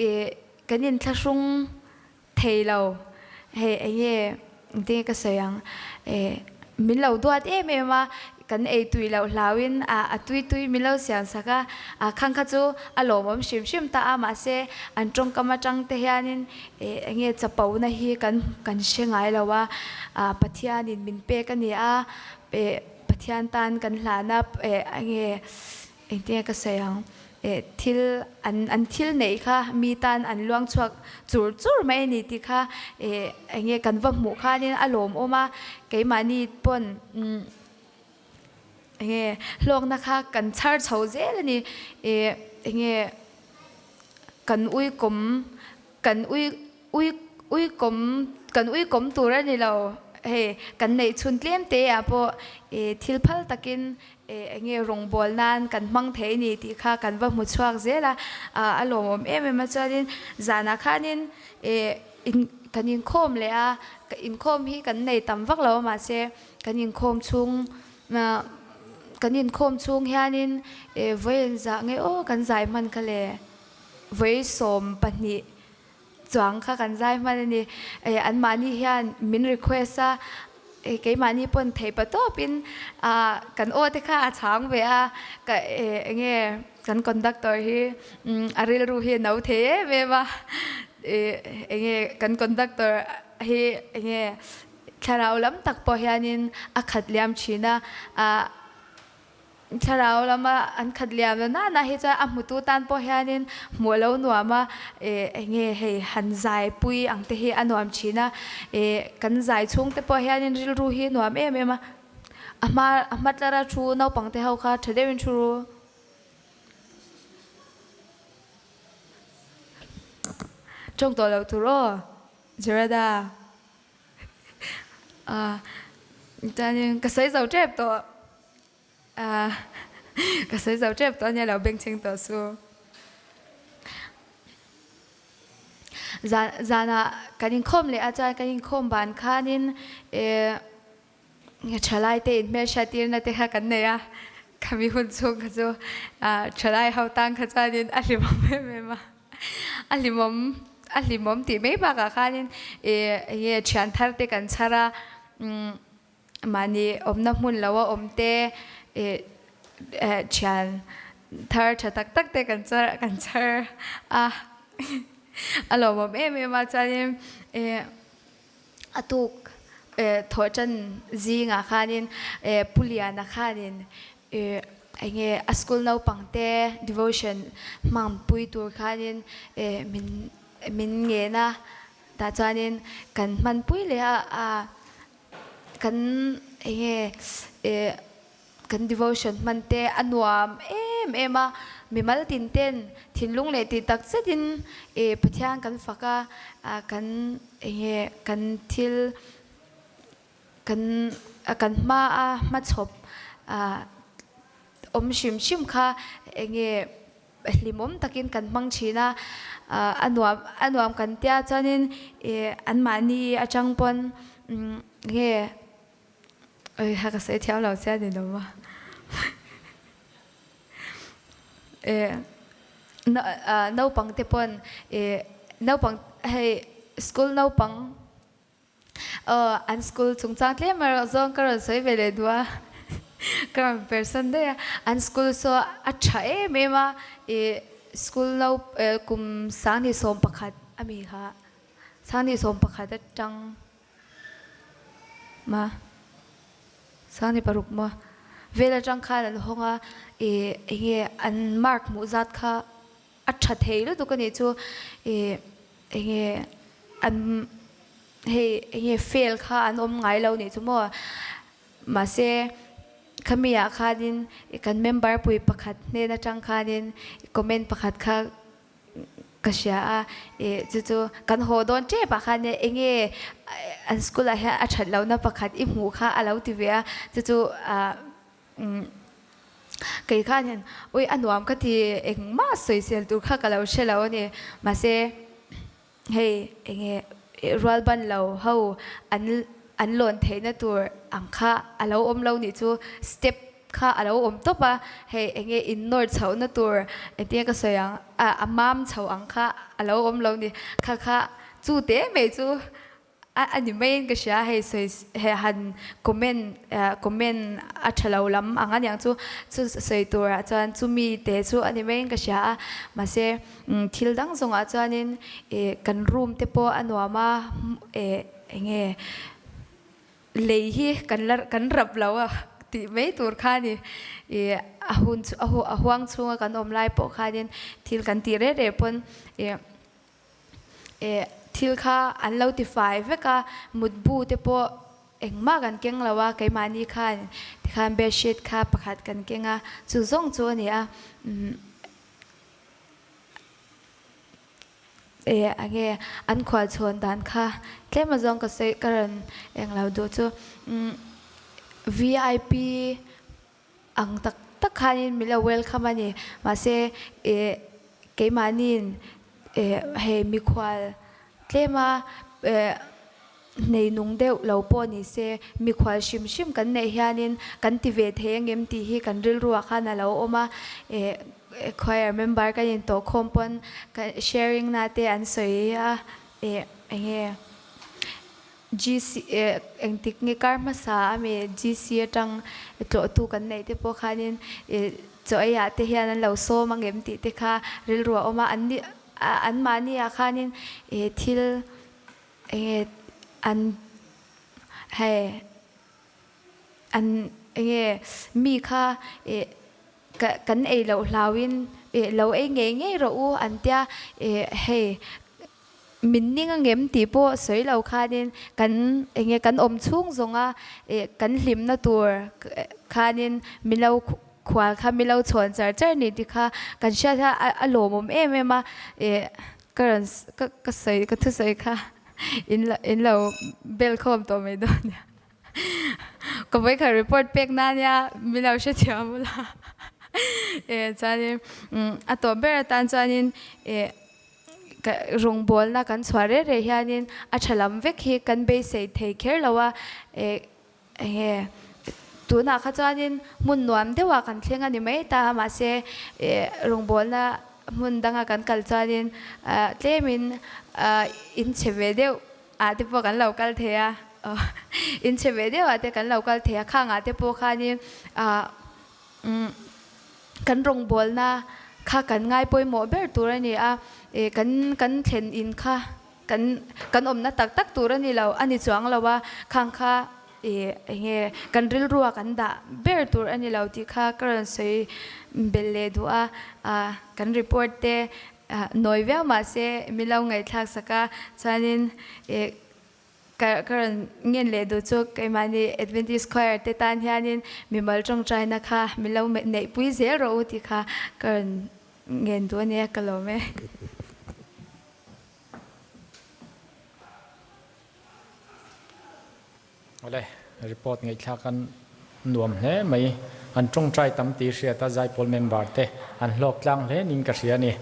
Speaker 17: ih kan inthlahrung Thei lo, hei enge engtin nge ka sawi ang, eh min lo duat em em a, kan ei tui loh hlauin a tui tui min lo siam sak a, khang kha chu a lawmawm hrim hrim ta a, mahse an tawngkam atang te hianin eng nge chapona hi kan kan hre ngai lo a, Pathianin min pek a ni a, Pathian tan kan hlana eng nge Engtinge ka sawi ang? Eh, thil an an thil neih kha mi tan an luang chhuak chur chur mai a ni tih kha eh enge kan va hmuh khanin a lawmawm a, keimahni pawn umm enge hlawkna kha kan chhar chho zel a ni. Eh, enge kan uikawm kan ui ui uikawm kan uikawm tur a ni lo hei kan neih chhun tlem te ah pawh ih thil phal takin ih eng nge rawngbâwl nan kan hmang thei a ni tih kha kan va hmu chhuak zel a ah a lawmawm em em a chuanin zanah khanin ih in kan inkhawm leh a inkhawm hi kan nei tam vak lo a mahse kan inkhawm chhung ah kan inkhawm chhung hianin ih vawiin zah nge aw kan zai hman kha le vawi 20 Chuang kha kan zai hman a ni. Eh, anmahni hian min request a, eh, keimahni pawn theih pa tawpin ah kan aw te kha a chhang ve a, ka eh enge kan conductor hi umm a rilru hi a no thei em em a, eh enge kan conductor hi enge thlarau lam tak pawh hianin a khat liam thin a, ah Thlarau lama an khat liam na na na hi chuan a hmutu tan pawh hianin hmuh a lo nuam a, eh enge hei han zai pui ang te hi a nuam thin a, eh kan zai chhung te pawh hianin rilru hi a nuam em em a, a hma a hma tlara thu naupang te ho kha tha deuhin thu ru. Tawng tawh loh tur aw Jerada. Ah chuanin ka sawi zo tep tawh. Ah ka sawi zo tep tawh ania lo bengchheng tawh su. Zan zanah kan inkhawm leh a chuan kan inkhawm ban khanin eh thalai te inhmelhriat tirna te kha kan nei a, khami hun chhung kha chu ah thalai ho tang kha chuanin a hlimawm em em a, a hlimawm a hlimawm tih mai bakah khanin eh enge thian thar te kan chhar a umm. Mahni awmna hmun lo a awm te ih thian thar tha tak tak te kan char kan char a a lawmawm em em a chuanin ih a tuk ih thawh tan zingah khanin ih Pu Liana khanin ih eng nge a school naupang te devotion hmang pui tur khanin ih min min ngen a tah chuanin kan hmanpui leh a a. Kan enge eh kan devotion hman te a nuam em em a, mimal tin ten thinlung leh tih tak zetin eh Pathian kan fak a, kan enge kan thil kan kan hma a hmachhawp ah awm hrim hrim kha enge hlimawm takin kan hmang thin a, a nuam a nuam kan tia chuanin ih anmahni atang pawn nge oi ha ka sawi thiam lo chian ni lo ma eh naupang te pawn ih naupang hei school naupang Aw, an school chungchang tlem erawh zawng ka rawn sawi ve leh duh a, ka rawn persan daih a. An school saw a tha em em a, ih school no kum 2011 a mi kha, 2011 atang ma 26 maw vel atang khan an hawng a, ih enge an mark hmuh zat kha A tha thei lutuk a nih chu ih enge an hei enge fail kha an awm ngai lo nih chu maw mahse khami ah khanin kan member pui pakhat hnen atang khanin comment pakhat kha ka hria a ih chu chu kan haw dawn tep ah khan enge an school ah hian a that lohna pakhat i hmuh kha a lo ti ve a chu chu ah Kei khan hian ui a nuam ka ti engmah sawisel tur kha ka lo hre lo a ni. Mahse hei enge rual ban lo ho an an lawn theihna tur ang kha a lo awm lo nih chu step kha a lo awm tawp a, hei enge in nawr chhohna tur engtin ka sawi ang a mam chho ang kha a lo awm lo ni kha kha chu te mai chu. A ni maiin ka hria, hei sawi he han comment comment a tha lo lam ang aniang chu chu sawi turah chuan chumi te chu a ni maiin ka hria a, mahse thil dang zawngah chuanin ih kan room te pawh a nuam a eh enge lei hi kan la kan rap lo a tih mai tur kha a ni ih a hun a huang chhunga kan awm lai pawh khanin thil kan tih reh reh pawn ih. Eh, thil kha an lo ti fai vek a, mutbu te pawh engmah kan keng lo a, keimahni khan tikhan bedsheet kha pakhat kan keng a, chu zawng chu a ni a. Umm, eh, enge an khualchhawn dan kha tlem azawng ka sawi ka rawn eng lo duh chu. Umm, vip ang tak tak khanin min lo welcome a ni. Mahse, eh, keimahniin, eh, hei mikhual tlema, eh, nei nung deuh lo pawh ni se, mikhual hrim hrim kan neih hianin kan ti ve thei angem tih hi kan rilruah khan a lo awm a. Eh, choir member kan intawhkhawm pawn sharing na te an sawi a, eh, enge. GC engtik nge kar hmasa a mi GC atang tlawhtu kan neih te pawh khanin chaw ei ah te hian an lo sawm angem tih te kha rilru a awm a, an ni an mahni ah khanin thil enge an hei an enge mi kha Kan ei loh hlauin lo ei ngei ngei rawh u an tia, hei min ning angem tih pawh sawi lo khanin kan enge kan awm chhung zawnga kan hlimna tur khanin min lo khual kha min lo chhawn char char ni tih kha kan hriat kha a lawmawm em em a, ka rawn ka sawi ka thusawi kha in lo bel khawm tawh mai dawn nia. Ka vawikhat report pek na nia min lo hrethiam ula e chuanin a tawp ber atan chuanin e ka rawngbawlna kan chhuah reh reh hianin a tha lam vek hi kan beisei thei kher lo a e enge tunah kha chuanin hmun nuam deuhah kan thleng a ni mai ta a mahse e rawngbawlna hmun danga kan kal chuanin tlemin inchhe ve deuh ah te pawh kan lo kal thei a, inchhe ve deuh ah te kan lo kal thei a, khang ah te pawh khanin ah umm kan rawngbawlna kha kan ngai pawimawh ber tur a ni a, eh kan kan thlen in kha kan kan awmna tak tak tur a ni lo a ni chuang lo a, khang kha eh eng nge kan rilrua kan dah ber tur a ni lo tih kha ka rawn sawi belh leh duh a, ah kan report te Nawi viau mahse min lo ngaihthlak sak a, chuanin ih ka ka rawn ngen leh duh chu keimahni Adventist Choir te tan hianin mimal tawngtaina kha min lo neihpui zel rawh u tih kha ka rawn ngen duh a nia ka lawm e.
Speaker 1: Awle, report ngaihthlak an nuam hle mai. An tawngtai tam tih hriat a Zaipawl member te an hlawk tlang hle niin ka hria a ni.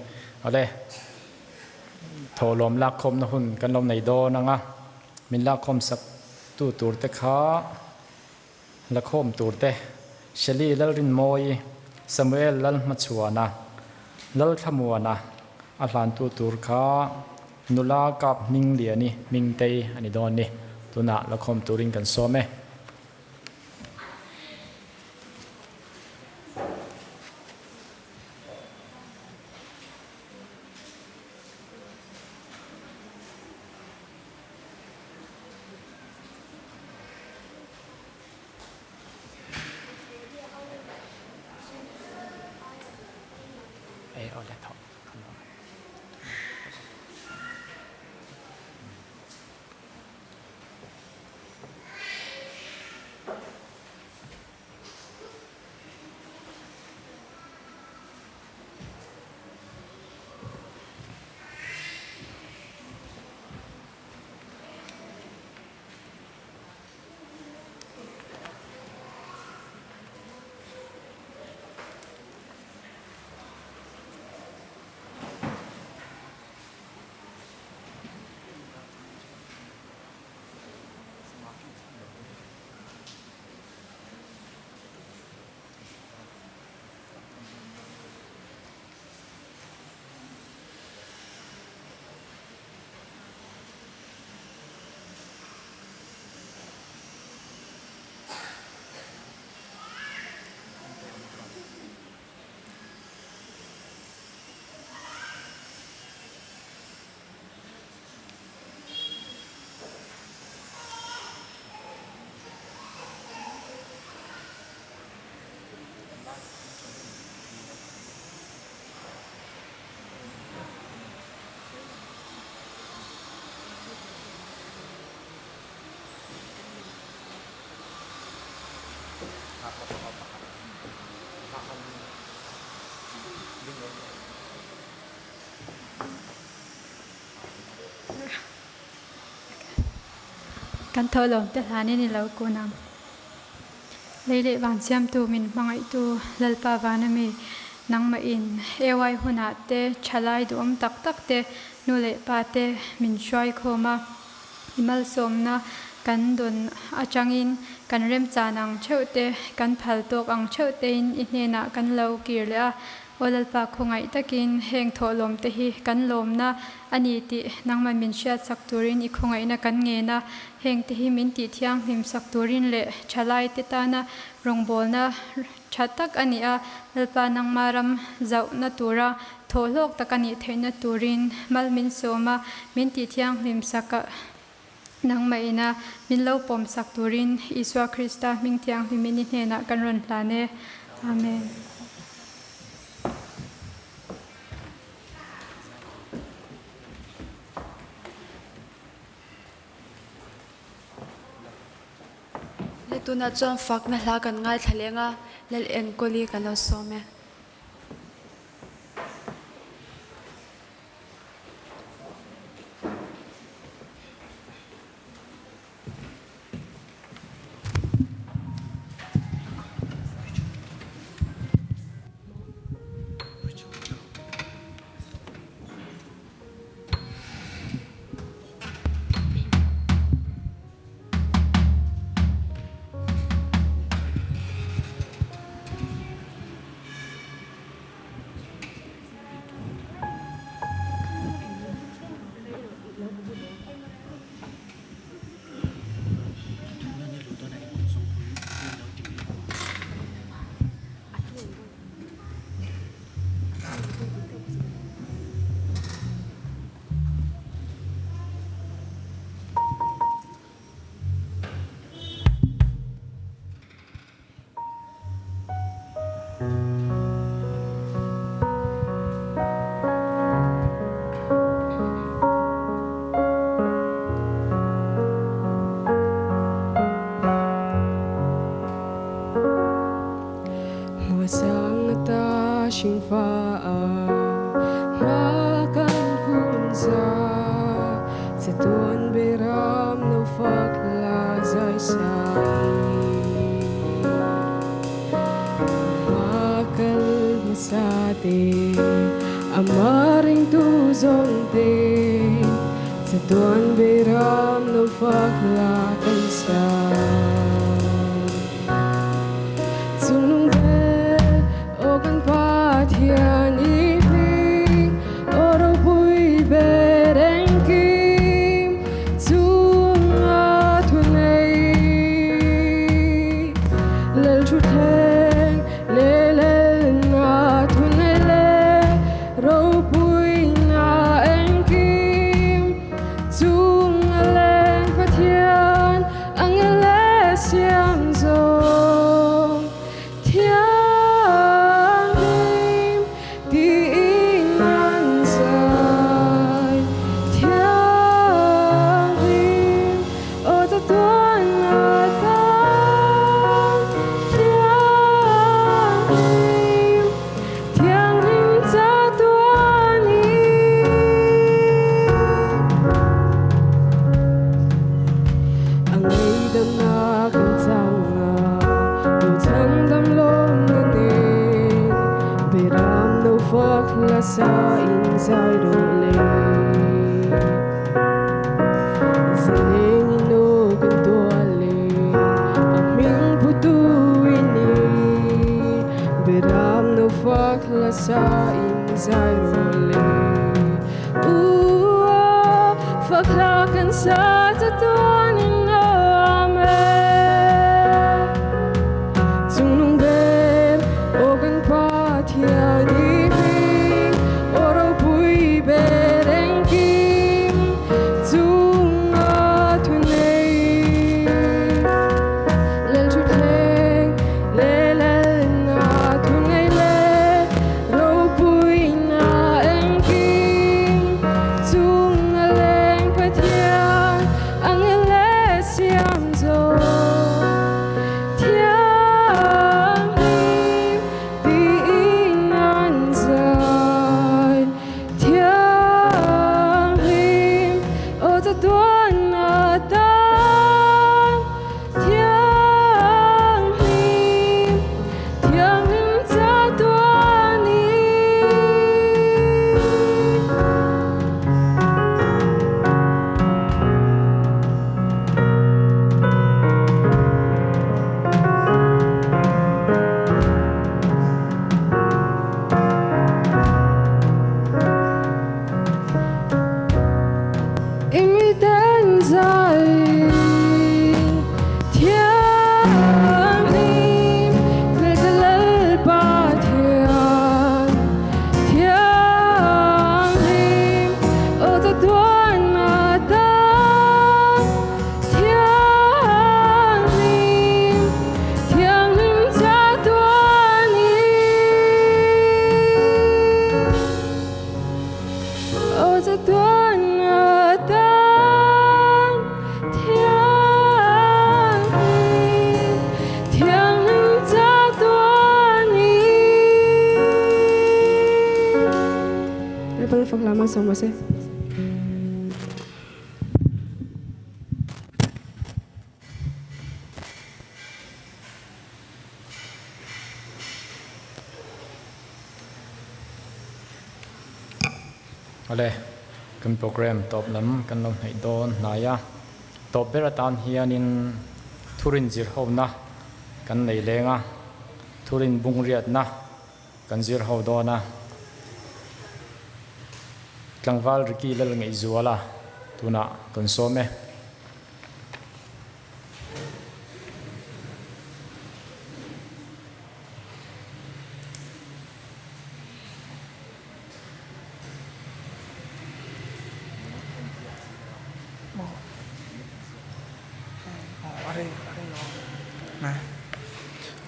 Speaker 1: Awle, thawhlawm lakkhawmna hun kan lo nei dawn ang a, min lakkhawm sak tu tur te kha lakhawm tur te Shelly Lalrinmawii, Samuel Lalhmachhuana, Lalthlamuana a hlantu tur kha Nula kap hming liani Hmingtei a ni dawn ni. Tunah la khawm turin kan sawm e.
Speaker 11: Kan thawhlawm te hlanin i lo kun ang. Lei leh van siamtu min hmangaihtu Lalpa vana mi nangmah in AY hunah te thalai duhawm tak tak te nu leh pa te min hruai khawm a. I malsawmna kan dawn atangin kan remchan ang theuh te kan phal tawk ang theuh tein i hnenah kan lo kir leh a. Aw Lalpa khawngaih takin heng thawhlawm te hi kan lawmna a ni tih nangmah min hriatsak turin i khawngaihna kan ngen a, heng te hi min tih thianghlim sak turin leh thalai te tana rawngbawlna tha tak a nih a, Lalpa nangma ram zauhna tura thawhhlawk tak a nih theihna turin mal min sawm a, min tih thianghlim sak a nangmah ina min lo pawm sak turin Isua Krista hming thianghlimin i hnenah kan rawn hlan e. Amen.
Speaker 2: Le tunah chuan fakna hla kan ngaithla leng a, Lal Enkawli kan lo sawm e.
Speaker 18: Chatuan atan thianghlim, thianghlim chatuanin.
Speaker 19: Lalpan fak lam a sawm ase.
Speaker 1: Awle, kan program tawp lam kan lo hnaih dawn hnai a, tawp ber atan hianin thurin zir hona kan nei leng a, thurin bungriatna kan zir ho dawn a, tlangval Ricky Lalngeihzuala tunah kan sawm e.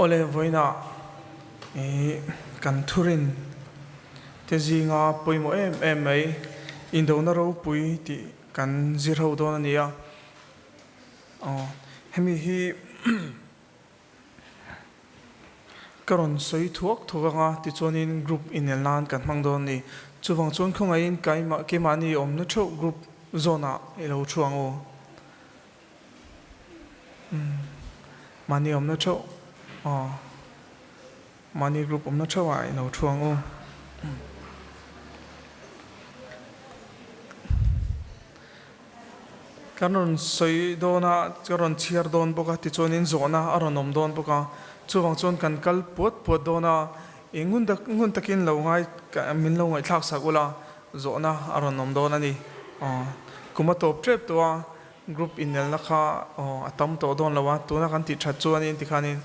Speaker 20: Awle vawiinah ih kan thurin te zinga pawimawh em em mai indona ropui tih kan zir ho dawn a ni a. Aw, hemi hi ka rawn sawi thuak thuak anga tichuanin group inel nan kan hmang dawn a ni. Chuvang chuan khawngaihin keimah keimahni awmna theuh group zone ah i lo thu ang u. Umm, mahni awmna theuh, aw, mahni group awmna theuh ah i lo thu ang u. Kan rawn sawi dawn a, ka rawn chhiar dawn bawk a, tichuanin zawhna a rawn awm dawn bawk a, chuvang chuan kan kal puat puat dawn a, ih ngun tak ngun takin lo ngai min lo ngaihthlak sak ula, zawhna a rawn awm dawn a ni. Aw, kum a tawp tep tawh a, group inelna kha aw a tam tawh dawn lo a, tuna kan tih that chuanin tikhanin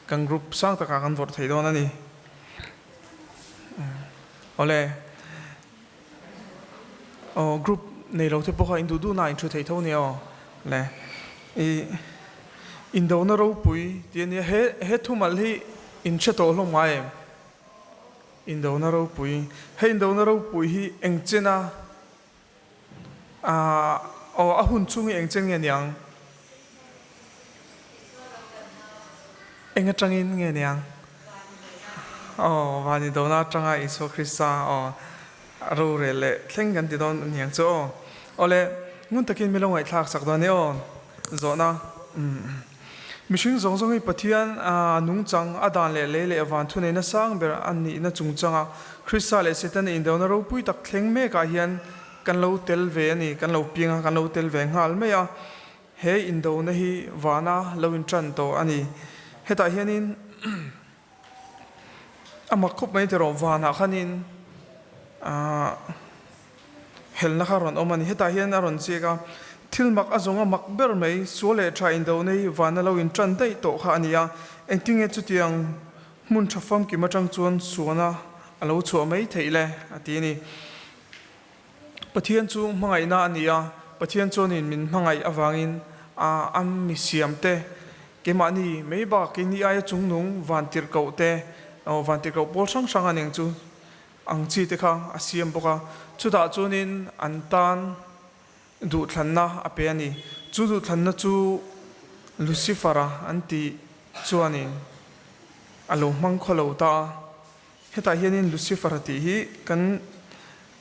Speaker 20: kan group sang takah kan vawrh thei dawn a ni. Awle. Aw group nei lo te pawh kha in duh duh na in thu thei tho nia aw le i indona ropui tih a nia he he thumal hi in hre tawh hlawm ngai em indona ropui hei indona ropui hi eng chen a ah aw a hun chhung hi eng chen nge niang eng atangin nge niang. Aw, van i dona atanga Isua Krista aw a rorel leh thleng kan ti dawn a niang chu aw. Aw le, ngun takin mi lo ngaihthlak sak dawn e aw. Zawhna, Umm. Mihring zawng zawng hi Pathian a nungchang, a dan leh lei leh van thuneihna sang ber a nihna chungchanga Krista leh Setana indona ropui tak thleng mekah hian kan lo tel ve a ni, kan lo piang a, kan lo tel ve nghal mai a. He indona hi vana lo inṭan tawh a ni. Hetah hianin a mak khawp mai tiraw vanah khanin aah helna kha a rawn awm a ni. Hetah hian a rawn chiak a, thil mak a zawng a mak ber mai, sual leh ṭha indona hi vana lo inṭan daih tawh kha a ni a. Engtinge chutiang hmun ṭha famkim aṭang chuan suana a lo chhuah mai theih le a ti a ni. Pathian chu hmangaihna a ni a, Pathian chuanin min hmangaih avangin a a mi siamte, keimahni mai bak keini aia chungnung vantirhkoh te, aw vantirhkoh pawl hrang hrang a neng chu ang chi te kha a siam bawk a, chutah chuanin an tan duhthlanna a pe a ni. Chu duhthlanna chu Lucifer-a an tih chuanin a lo hmang khaw lo ta a. Hetah hianin Lucifer tih hi kan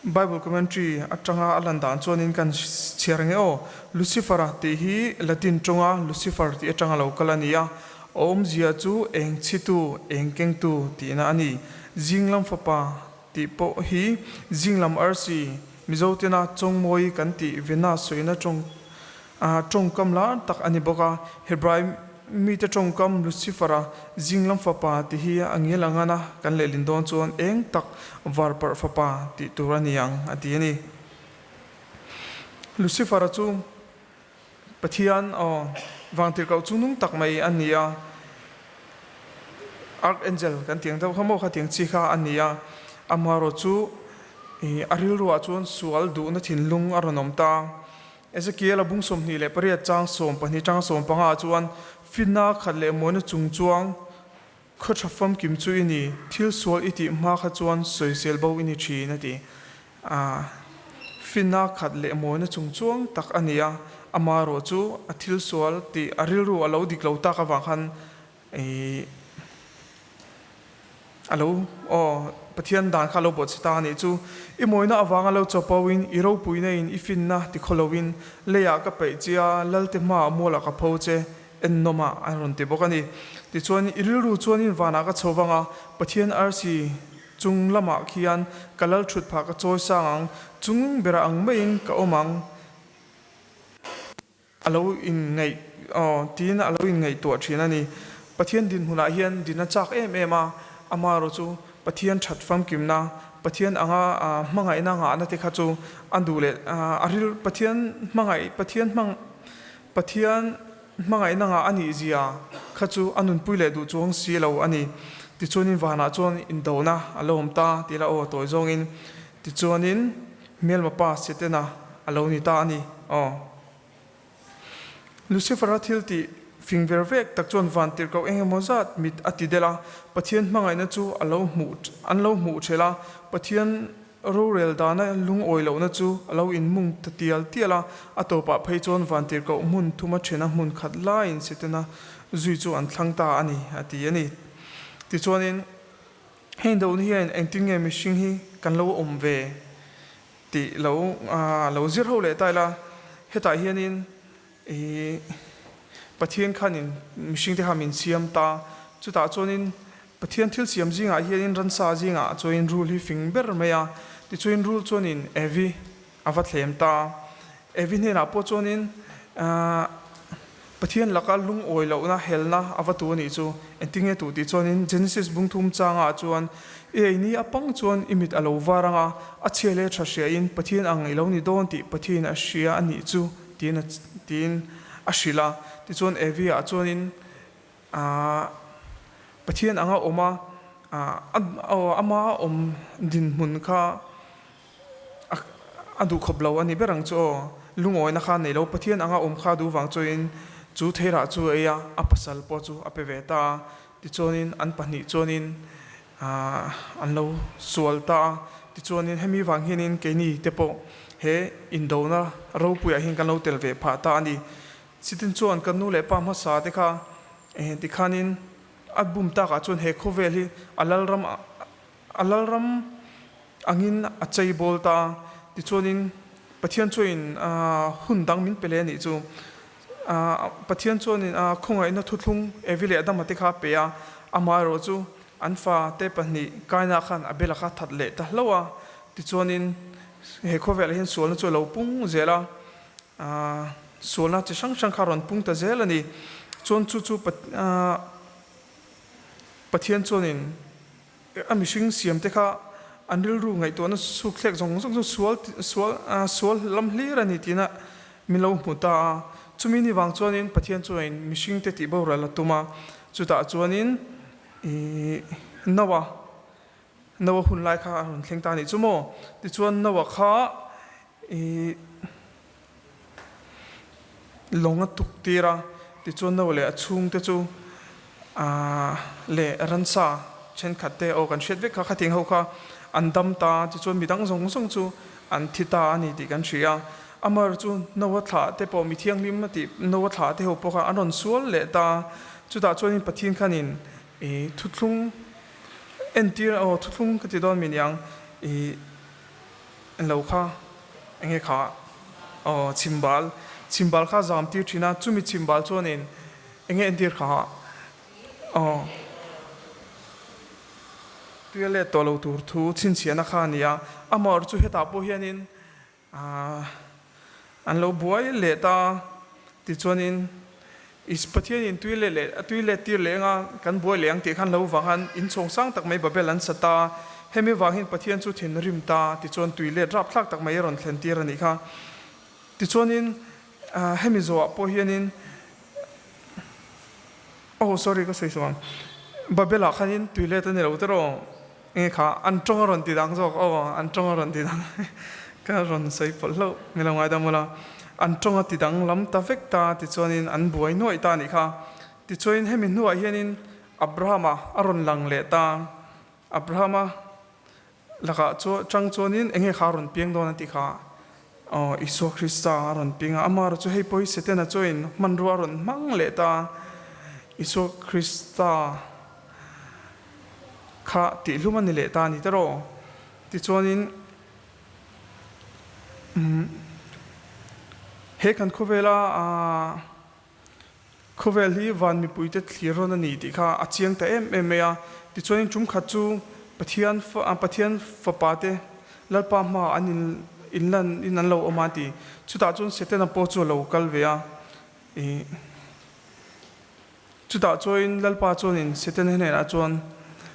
Speaker 20: Bible commentary atanga a lan dan chuanin kan chhiar nge aw. Lucifer tih hi Latin tawnga Lucifer tih atanga lo kal a ni a, a awmzia chu eng chhitu, eng kengtu tihna a ni. Zinglam fapa tih pawh hi zinglam arsi, Mizo tena chawngmawi kan tih vena sawina tawng tawngkam lar tak a ni bawk a. Hebrai mite tawngkam Lucifer-a zinglam fapa tih hi a ngial ang ana kan lehlin dawn chuan eng tak varparh fapa tih tur a ni ang a ti a ni. Lucifer-a chu Pathian aw vangtirhkoh chungnung tak mai a ni a, Archangel kan tih ang deuh kha maw kha tiang chi kha a ni a, amaherawh chu a rilruah chuan sual duhna thinlung a rawn awm ta. Ezekiel a bung 28 chang 12 chang 15 ah chuan finna khat leh mawina chung chuang khaw tha famkim chu i ni, thil sual i tih hma kha chuan sawisel bo i ni thin a ti. Finna khat leh mawina chung chuang tak a ni a, amaherawh chu a thil sual tih a rilru a lo dik lo tak avang khan ih a lo aw Pathian dan kha a lo bawhchhe ta a nih chu. I mawina avanga lo chapo in, i ropuina in i finna ti khaw lo in leiah ka peih che a, Lalte hmaah mualah ka pho che, ennawm ah a rawn ti bawk a ni. Tichuan i rilru chuanin vanah ka chho vang a, Pathian arsi Chung lamah khian ka lal thut phah ka chawi sang ang, chung bera ang maiin ka awm ang. A lo inngaih aw tiin a lo inngaihtuah thin a ni. Pathian dinhmunah hian din a chak em em a, amaherawh chu Pathian that famkimna, Pathian anga hmangaihna ngahna te kha chu a duh leh a ril Pathian hmangaih Pathian hmang Pathian Hmangaihna ngah a nih zia kha chu a nunpui leh duh chuang si lo a ni. Tichuanin vanah chuan indona a lo awm ta tih la aw tawi zawngin tichuanin hmelma pa Setana a lo ni ta a ni aw. Lucifer-a thil tih fing ver vek tak chuan van tirhkoh eng emaw zat mit a ti del a, Pathian hmangaihna chu a lo hmuh an lo hmuh ṭhelh a, Pathian Rorel dana lungawi lohna chu a lo inmung ta tial tial a, a tawpah phei chuan vantirhkoh hmun thuma thena hmun khat laiin Setana zui chu an thlang ta a ni, a ti a ni. Tichuanin, heng dohna hian engtin nge mihring hi kan lo awm ve tih lo lo zir ho leh ta ila, hetah hianin I Pathian khanin mihringte kha min siam ta. Chutah chuanin Pathian thil siam zingah hianin ransa zingah chuanin rul hi fing ber mai a. Tichuanin rul chuanin Evi a va thlem ta. Evi hnenah pawh chuanin Pathian laka lungawi lohna, helna a va tu a nih chu. Engtin nge tuh tih chuanin Genesis bungthum changah chuan i ei ni apang chuan i mit a lo var ang a, a chhia leh tha hriain Pathian ang i lo ni dawn tih Pathian a hria a nih chu. Tiin a tiin a hrilh a. Tichuan Evi-ah chuanin aah Pathian anga awm a, aah ama awm dinhmun kha a a duh khawp lo a ni ber ang chu aw. Lungawina kha a nei lo. Pathian anga awm kha a duh vang chuanin chu theirah chu a ei a, a pasal pawh chu a pe ve ta a. Tichuanin an pahnih chuanin aah an lo sual ta a. Tichuanin hemi vang hianin keini te pawh he indona ropuiah hian kan lo tel ve phah ta a ni. Chitin chuan kan nu leh pa hmasa te kha eh tikhanin a bum takah chuan he khawvel hi a lalram a lalram angin a chei bawl ta a. Tichuanin Pathian chuanin hun dang min pe leh a nih chu. Pathian chuanin khawngaihna thuthlung Evi leh Adama te kha a pe a, amaherawh chu an fa te pahnih Kaina khan Abela kha that leh ta hlauh a, tichuanin he khawvelah hian sualna chu a lo pung zel a, sualna chi hrang hrang kha a rawn pung ta zel a ni. Chuan chu chu Pathian chuanin A mihring siam te kha an rilru ngaihtuahna suk thlek zawng zawng chu sual sual sual lam hlir a ni tiin min lo hmu ta a. Chumi ni vang chuanin Pathian chuanin mihring te tih boral a tum a, chutah chuanin ih Noah Noah hun lai kha a rawn thleng ta a nih chu maw? Tichuan Noah kha ih lawng a tuk tir a, tichuan no leh a chhung te chu aah leh ransa thenkhat te aw kan hriat vek kha khatiang ho kha an dam ta tichuan midang zawng zawng chu an thi ta a ni tih kan hria a, amar chu no a thlah te pawh mi thianghlim a tih no a thlah te ho pawh kha an rawn sual leh ta, chutah chuanin Pathian khanin ih thuthlung entir aw thuthlung ka ti dawn mi niang ih. Lo kha enge kha aw chhimbal chhimbal kha zam tir thin a chumi chhimbal chuanin enge entir kha aw tuia let tawh lo tur thu chhinchhiahna kha a ni a amah chu hetah pawh hianin ah an lo buai leh ta tichuanin is Pathianin tui let leh tui let tir leh anga kan buai leh ang tih khan lo vang han inchhawng sang tak mai Babel an sa ta hemi vang hian Pathian chu thin rim ta tichuan tui let rapthlak tak mai a rawn thlen tir a nih kha tichuanin hemi zawhah pawh hianin oh sorry ka sawi suam Babel ah khanin tui let a ni lo tiraw enge kha an tawng a rawn ti dang zawk aw an tawng a rawn ti dang ka rawn sawi pawlh hlauh ni lo ngaidam ula an tawng a ti dang lam ta vek ta tichuanin an buai nuaih ta a nih kha tichuanin hemi hnuah hianin Abrahama a rawn lang leh ta Abrahama lakah chu chang chuanin enge kha a rawn piang dawn a tih kha. Aw, Isua Krista a rawn ping a, amaherawh chu hei pawh hi Setana chuain hmanrua a rawn hmang leh ta a, Isua Krista kha tihhlum a ni leh ta a ni tawh. Tichuanin, umm, he kan khawvela aah Khawvel hi van mipuite thlir rawn a ni tih kha a chiang ta em em mai a. Tichuanin tum khat chu Pathian Pathian fapa te Lalpa hmaah an in inlan in an lo awm a an ti. Chutah chuan Setana pawh chu a lo kal ve a. Ih chutah chuanin Lalpa chuanin Setana hnenah chuan,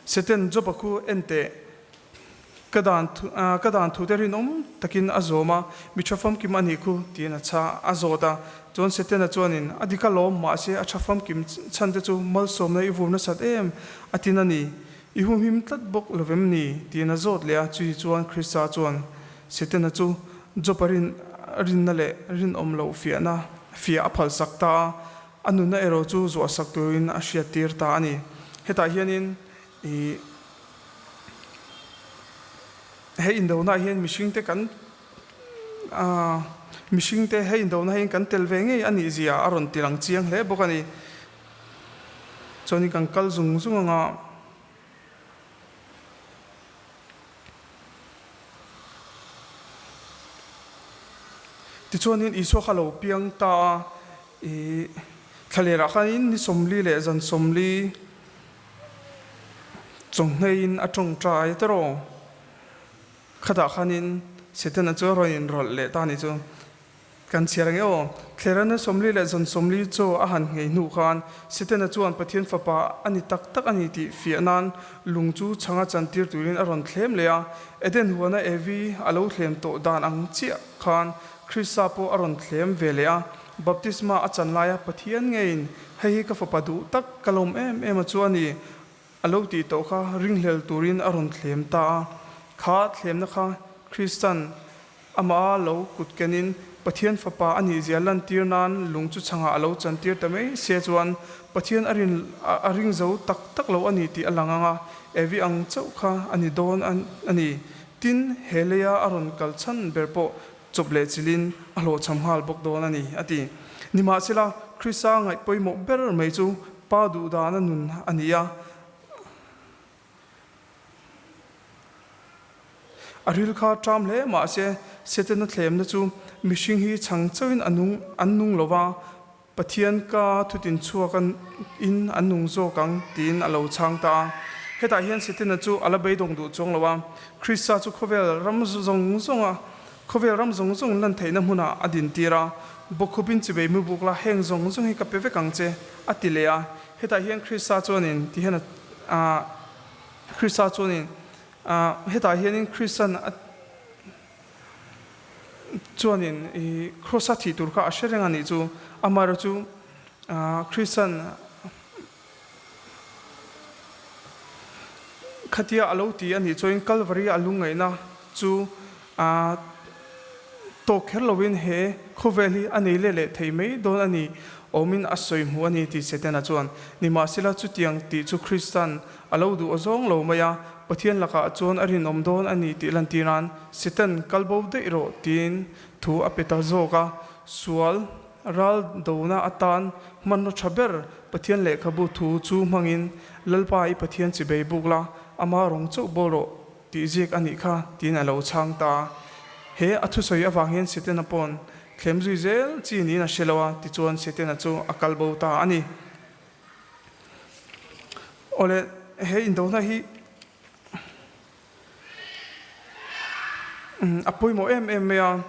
Speaker 20: Seten, Joba khu en teh. Ka dan ka dan thute rinawm takin a zawm a, mi tha famkim a nih khu tiin a chha a zawt a. Chuan Setana chuanin, A dik alawm, mahse a tha famkim chhan te chu malsawmna i vur nasat em a tin a ni. I humhim tlat bawk lo vem ni? tiin a zawt leh a. Chuti chuan Krista chuan Setana chu Job-a rin rinna leh rinawm loh fiahna fiah a phalsak ta a, a nunna erawh chu zuahsak turin a hriattir ta a ni. Hetah hianin I hei indona hian mihringte kan ah mihringte hei indona hian kan tel ve ngei a nih zia a rawn ti lang chiang hle bawk a ni. Chuanin kan kal zung zung anga tichuanin Isua kha lo piang ta a, i thlalerah khanin ni 40 leh zan 40 Chawngheiin a tawngtai tawh. Khatah khanin Setana chu a rawn inrawlh leh ta ni chu kan chhiar ang e aw. Thlerana 40 leh zan 40 chaw a han nghei hnu khan Setana chuan Pathian fapa a ni tak tak a ni tih fiah nan lung chu chhanga chantir turin a rawn thlem leh a. Eden huana Evi a lo thlem tawh dan ang chiah khan Krista pawh a rawn thlem ve leh a. Baptisma a chan laia Pathian ngeiin hei hi ka fapa duh tak ka lawm em em a chu a ni, a lo tih tawh kha ringhlel turin a rawn thlem ta a. Kha thlemna kha Kristan amah lo kut kenin Pathian fapa a nihzia lantir nan lung chu chhangah a lo chantir ta mai sia chuan Pathian a rin a ring zo tak tak lo a ni tih a lang ang a, Evi ang chauh kha a ni dawn a ni. Tin, he leia a rawn kal chhan ber pawh chawp leh chilhin a hlawhchham nghal bawk dawn a ni, a ti. Nimahsela, Krista ngaih pawimawh ber mai chu Pa duhdana nun a ni a. A ril kha ṭam hle mahse, Setana thlemna chu mihring hi chhang chauhin a nung an nung lo va, Pathian ka thutin chhuak in an nung zawk ang tiin a lo chhang ta a. Hetah hian Setana chu a la beidawng duh chuang lo a, Krista chu khawvel ram zawng zawnga khawvel ram zawng zawng lan theihna hmunah a dintir a, Bawkkhupin chibei mu buk la, heng zawng zawng hi ka pe vek ang che, a ti leh a. Hetah hian Krista chuanin ti hian a Krista chuanin hetah hianin Kristan a Chuanin i Kross-a thih tur kha a hre reng a nih chu. Amaherawh chu Kristian khatia a lo ti a nih chuanin Kalvari a lungngaihna chu tawk kher loin he khawvel hi a nei leh leh thei mai dawn a ni awmin a sawi hmu a ni tih Setana chuan. Nimahsela chutiang tih chu Kristian A lo duh zawng lo mai a, Pathian lakah chuan a rinawm dawn a ni tih lantir nan Satan kal bo daih rawh tiin thu a pe ta zawk a. Sual ral dona atan hmanraw tha ber Pathian lehkhabu thu chu hmangin Lalpa i Pathian chibei buk la, ama rawng chauh bawl rawh tih ziak a nih kha tiin a lo chhang ta a. He a thusawi avang hian Setana paw'n thlem zui zel chi niin a hre lo a, tichuan Setana chu a kal bo ta a ni. Awle, he indona hi a pawimawh em em mai a,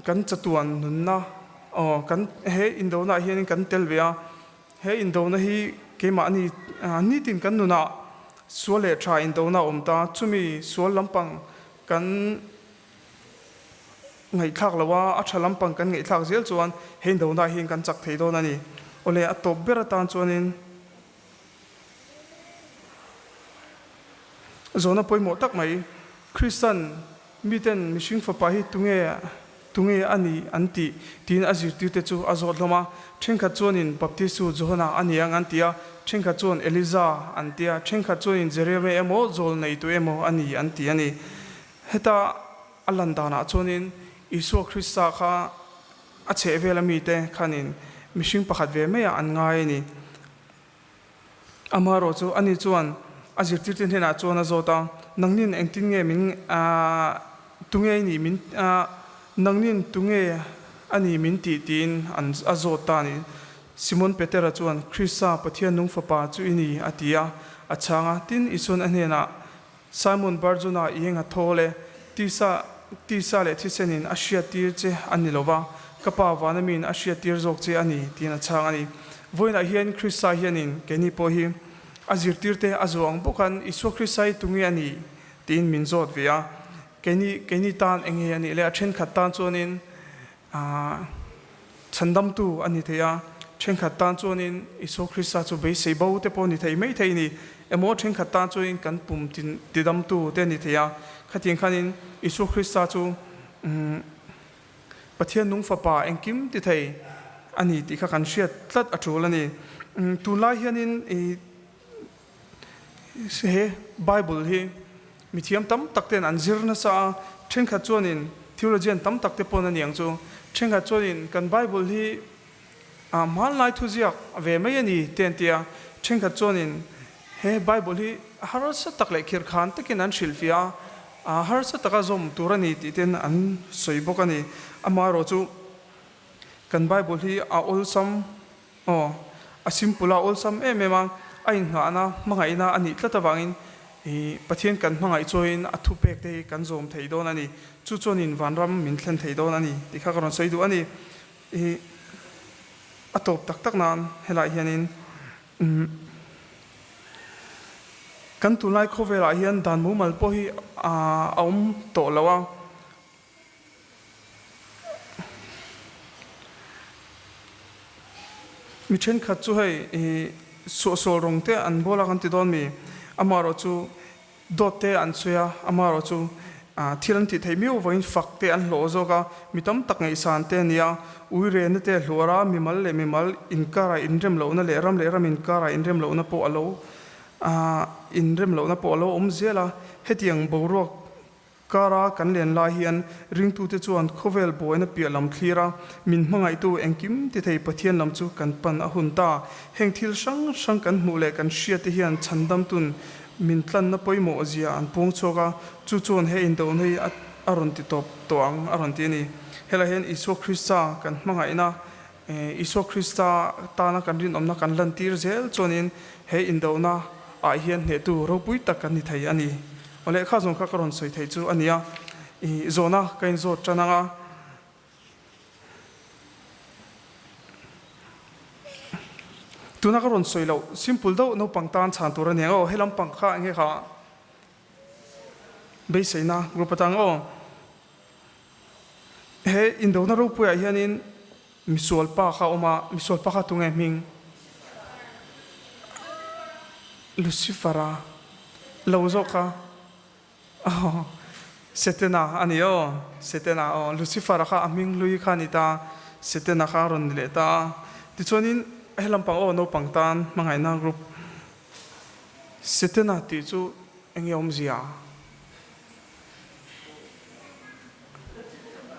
Speaker 20: kan chatuan nunna aw kan he indona ah hianin kan tel ve a, he indona hi keimahni nitin kan nunah sual leh tha indona a awm ta, chumi sual lampang kan Ngaihthlak lo a, a tha lampang kan ngaihthlak zel chuan he indona hian kan chak thei dawn a ni. Awle, a tawp ber atan chuanin zawhna pawimawh tak mai, Kristan miten mihring fapa hi tunge tunge a ni an tih tiin a zirtirte chu a zawt hlawm a. Thenkhat chuanin Baptistu Johana a ni ang an ti a, thenkhat chuan Eliza an ti a, thenkhat chuanin Jeremia emaw Zawlneitu emaw a ni an ti a ni. Heta a lan danah chuanin Isua Krista kha a chhehvel a mite khanin mihring pakhat ve maiah an ngai a ni. Amaherawh chu ani chuan a zirtirte hnenah chuan a zawt a, Nangnin engtin nge min tunge i nih min nangnin tunge a ni min tih tiin an a zawt ta a ni. Simon Petera chuan, Krista, Pathian nung Fapa chu i ni, a ti a, a chhang a. Tin, Isuan a hnenah, Simon Barjona i enga thawl e, tisa tisa leh thisenin a hriattir che a ni lo va, ka Pa vana miin a hriattir zawk che a ni, tiin a chhang a ni. Vawiinah hian Krista hianin keini pawh hi a zirtirte a zawh ang bawkan Isua Krista hi tunge a ni? tiin min zawt ve a. Keini keini tan enge a nih le? A thenkhat tan chuanin aah chhandamtu a ni thei a, thenkhat tan chuanin Isua Krista chu beisei bo te pawh a ni thei mai thei a ni. Emaw thenkhat tan chuanin kan pum tidamtu te a ni thei a, khatiang khanin Isua Krista chu umm Pathian nung fapa engkim ti thei a ni tih kha kan hriat tlat a tul a ni. Tunlai hianin i He Bible hi mithiam tam tak ten an zir nasa a, thenkhat chuanin theologian tam tak te pawn a niang chu, thenkhat chuanin kan Bible hi ah hmanlai thuziak ve mai a ni te an ti a, thenkhat chuanin he Bible hi harsa tak leh khirkhan takin an hrilhfiah a, harsa taka zawm tur a ni tih ten an sawi bawk a ni. Amaherawhchu kan Bible hi a awlsam Aw, a simple a, awlsam em em a, a inngahna, hmangaihna a nih tlat avangin i Pathian kan hmangaih chuain a thupek te hi kan zawm thei dawn a ni. Chu chuanin vanram min thlen thei dawn a ni tih kha ka rawn sawi duh a ni. I a tawp tak tak nan helaiah hianin umm kan tunlai khawvelah hian dan mumal pawh hi a awm tawh lo a. Mi thenkhat chu hei i suahsual rawng te an bawl a kan ti dawn mi, amaherawh chu dawt te an sawi a, amaherawh chu thil an tih theih miau avangin fak te an hlawh zawk a, mi tam tak ngaihsan te a ni a, uirena te a hluar a, mimal leh mimal inkara inrem lohna leh ram leh ram inkara inrem lohna pawh a lo inrem lohna pawh a lo awm zel a, hetiang boruak Kara kan len lai hian ringtute chuan khawvel buaina piah lam thlir a, min hmangaihtu engkim ti thei Pathian lam chu kan pan a hun ta. Heng thil hrang hrang kan hmuh leh kan hriat te hian chhandamtun min tlanna pawimawh zia an puang chhuak a, chu chuan he indohna hi a rawn ti tawp tawh ang a rawn ti a ni. Helai hian Isua Krista kan hmangaihna, Isua Krista tana kan rinawmna kan lantir zel chuanin he indohna ah hian hnehtu ropui tak kan ni thei a ni. Aw lehkha zawng kha ka rawn sawi theih chu a nia. I zawhna ka inzawt tan ang a. Tuna ka rawn sawi loh simple deuh naupang tan chhan tur a ni ang aw. He lampang kha eng nge kha beiseina group atang aw. He indona ropuiah hianin misual pa kha a awm a, misual pa kha tunge hming? Lucifer-a lo zawk kha aw Setana a ni aw, Setana aw, Lucifer-a kha a hming hlui kha a ni ta, Setana kha a rawn ni leh ta a. Tichuanin he lampang aw naupang tan hmangaihna group Setana tih chu enge awmzia?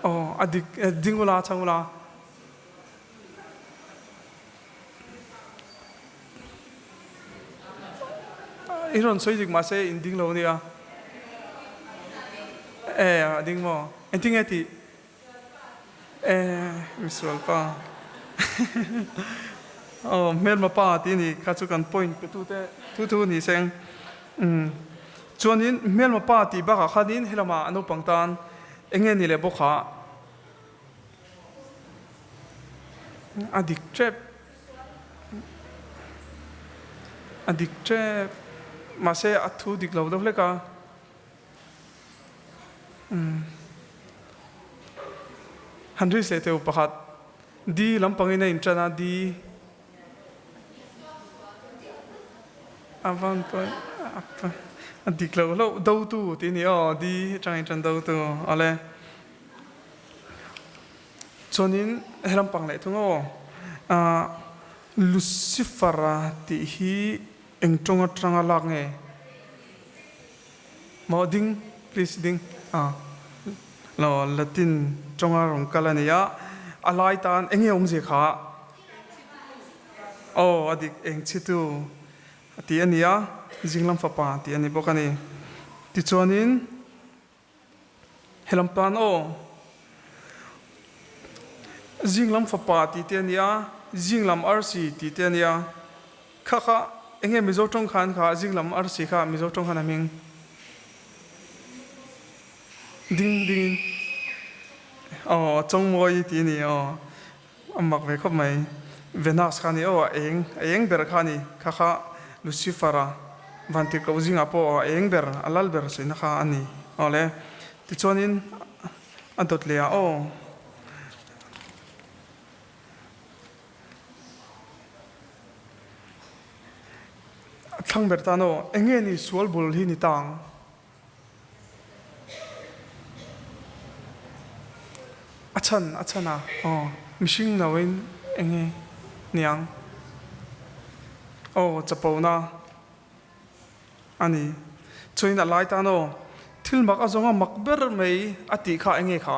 Speaker 20: Aw a dik ding ula chhang ula. I rawn sawi dik mahse in ding lo nia. E a ding maw? Engtin nge tih? E misual pa. Aw hmelma pa tih a ni kha chu kan point pe tute thu thu ni seng. Umm chuanin hmelma pa tih bakah khanin helamah naupang tan eng nge ni leh bawk ha? A dik tep. A dik tep. Mahse a thu dik lo deuh hlek a. Umm. Han ri seh teu pakhat. Di lampangin a intan a, di. A van pawi a dik lo hlauh. Dotu tih a ni aw, di atang intan dotu. Awle. Chuanin he lampang leh thung aw, Lucifer-a tih hi eng tawng atanga lak nge? Maw ding please ding a. Lo, Latin tawnga rawn kal a ni a, a lai tan eng nge awmzia kha? Aw, a dik eng chhitu a ti a ni a, Zinglam fapa tih a ni bawk a ni. Tichuanin helam tan aw, Zinglam fapa tih te a ni a, Zinglam arsi tih te a ni a, kha kha eng nge Mizo tawng khan kha Zinglam arsi kha Mizo tawng khan a hming? Ding dingin aw a chawngmawi tih a ni aw a mak ve khawp mai. Venus kha a ni aw a eng a eng ber kha a ni kha kha Lucifer a vantirhkoh zingah pawh a eng ber a lal ber sawina kha a ni aw le. Tichuanin a dawt leh ah aw. A thlang ber tan aw eng nge ni sual bul hi ni ta ang. A chhan a chhan a aw mihring lo in eng nge niang aw chapo na a ni chuan a lai tan aw thil mak a zawng a mak ber mai a tih kha eng nge kha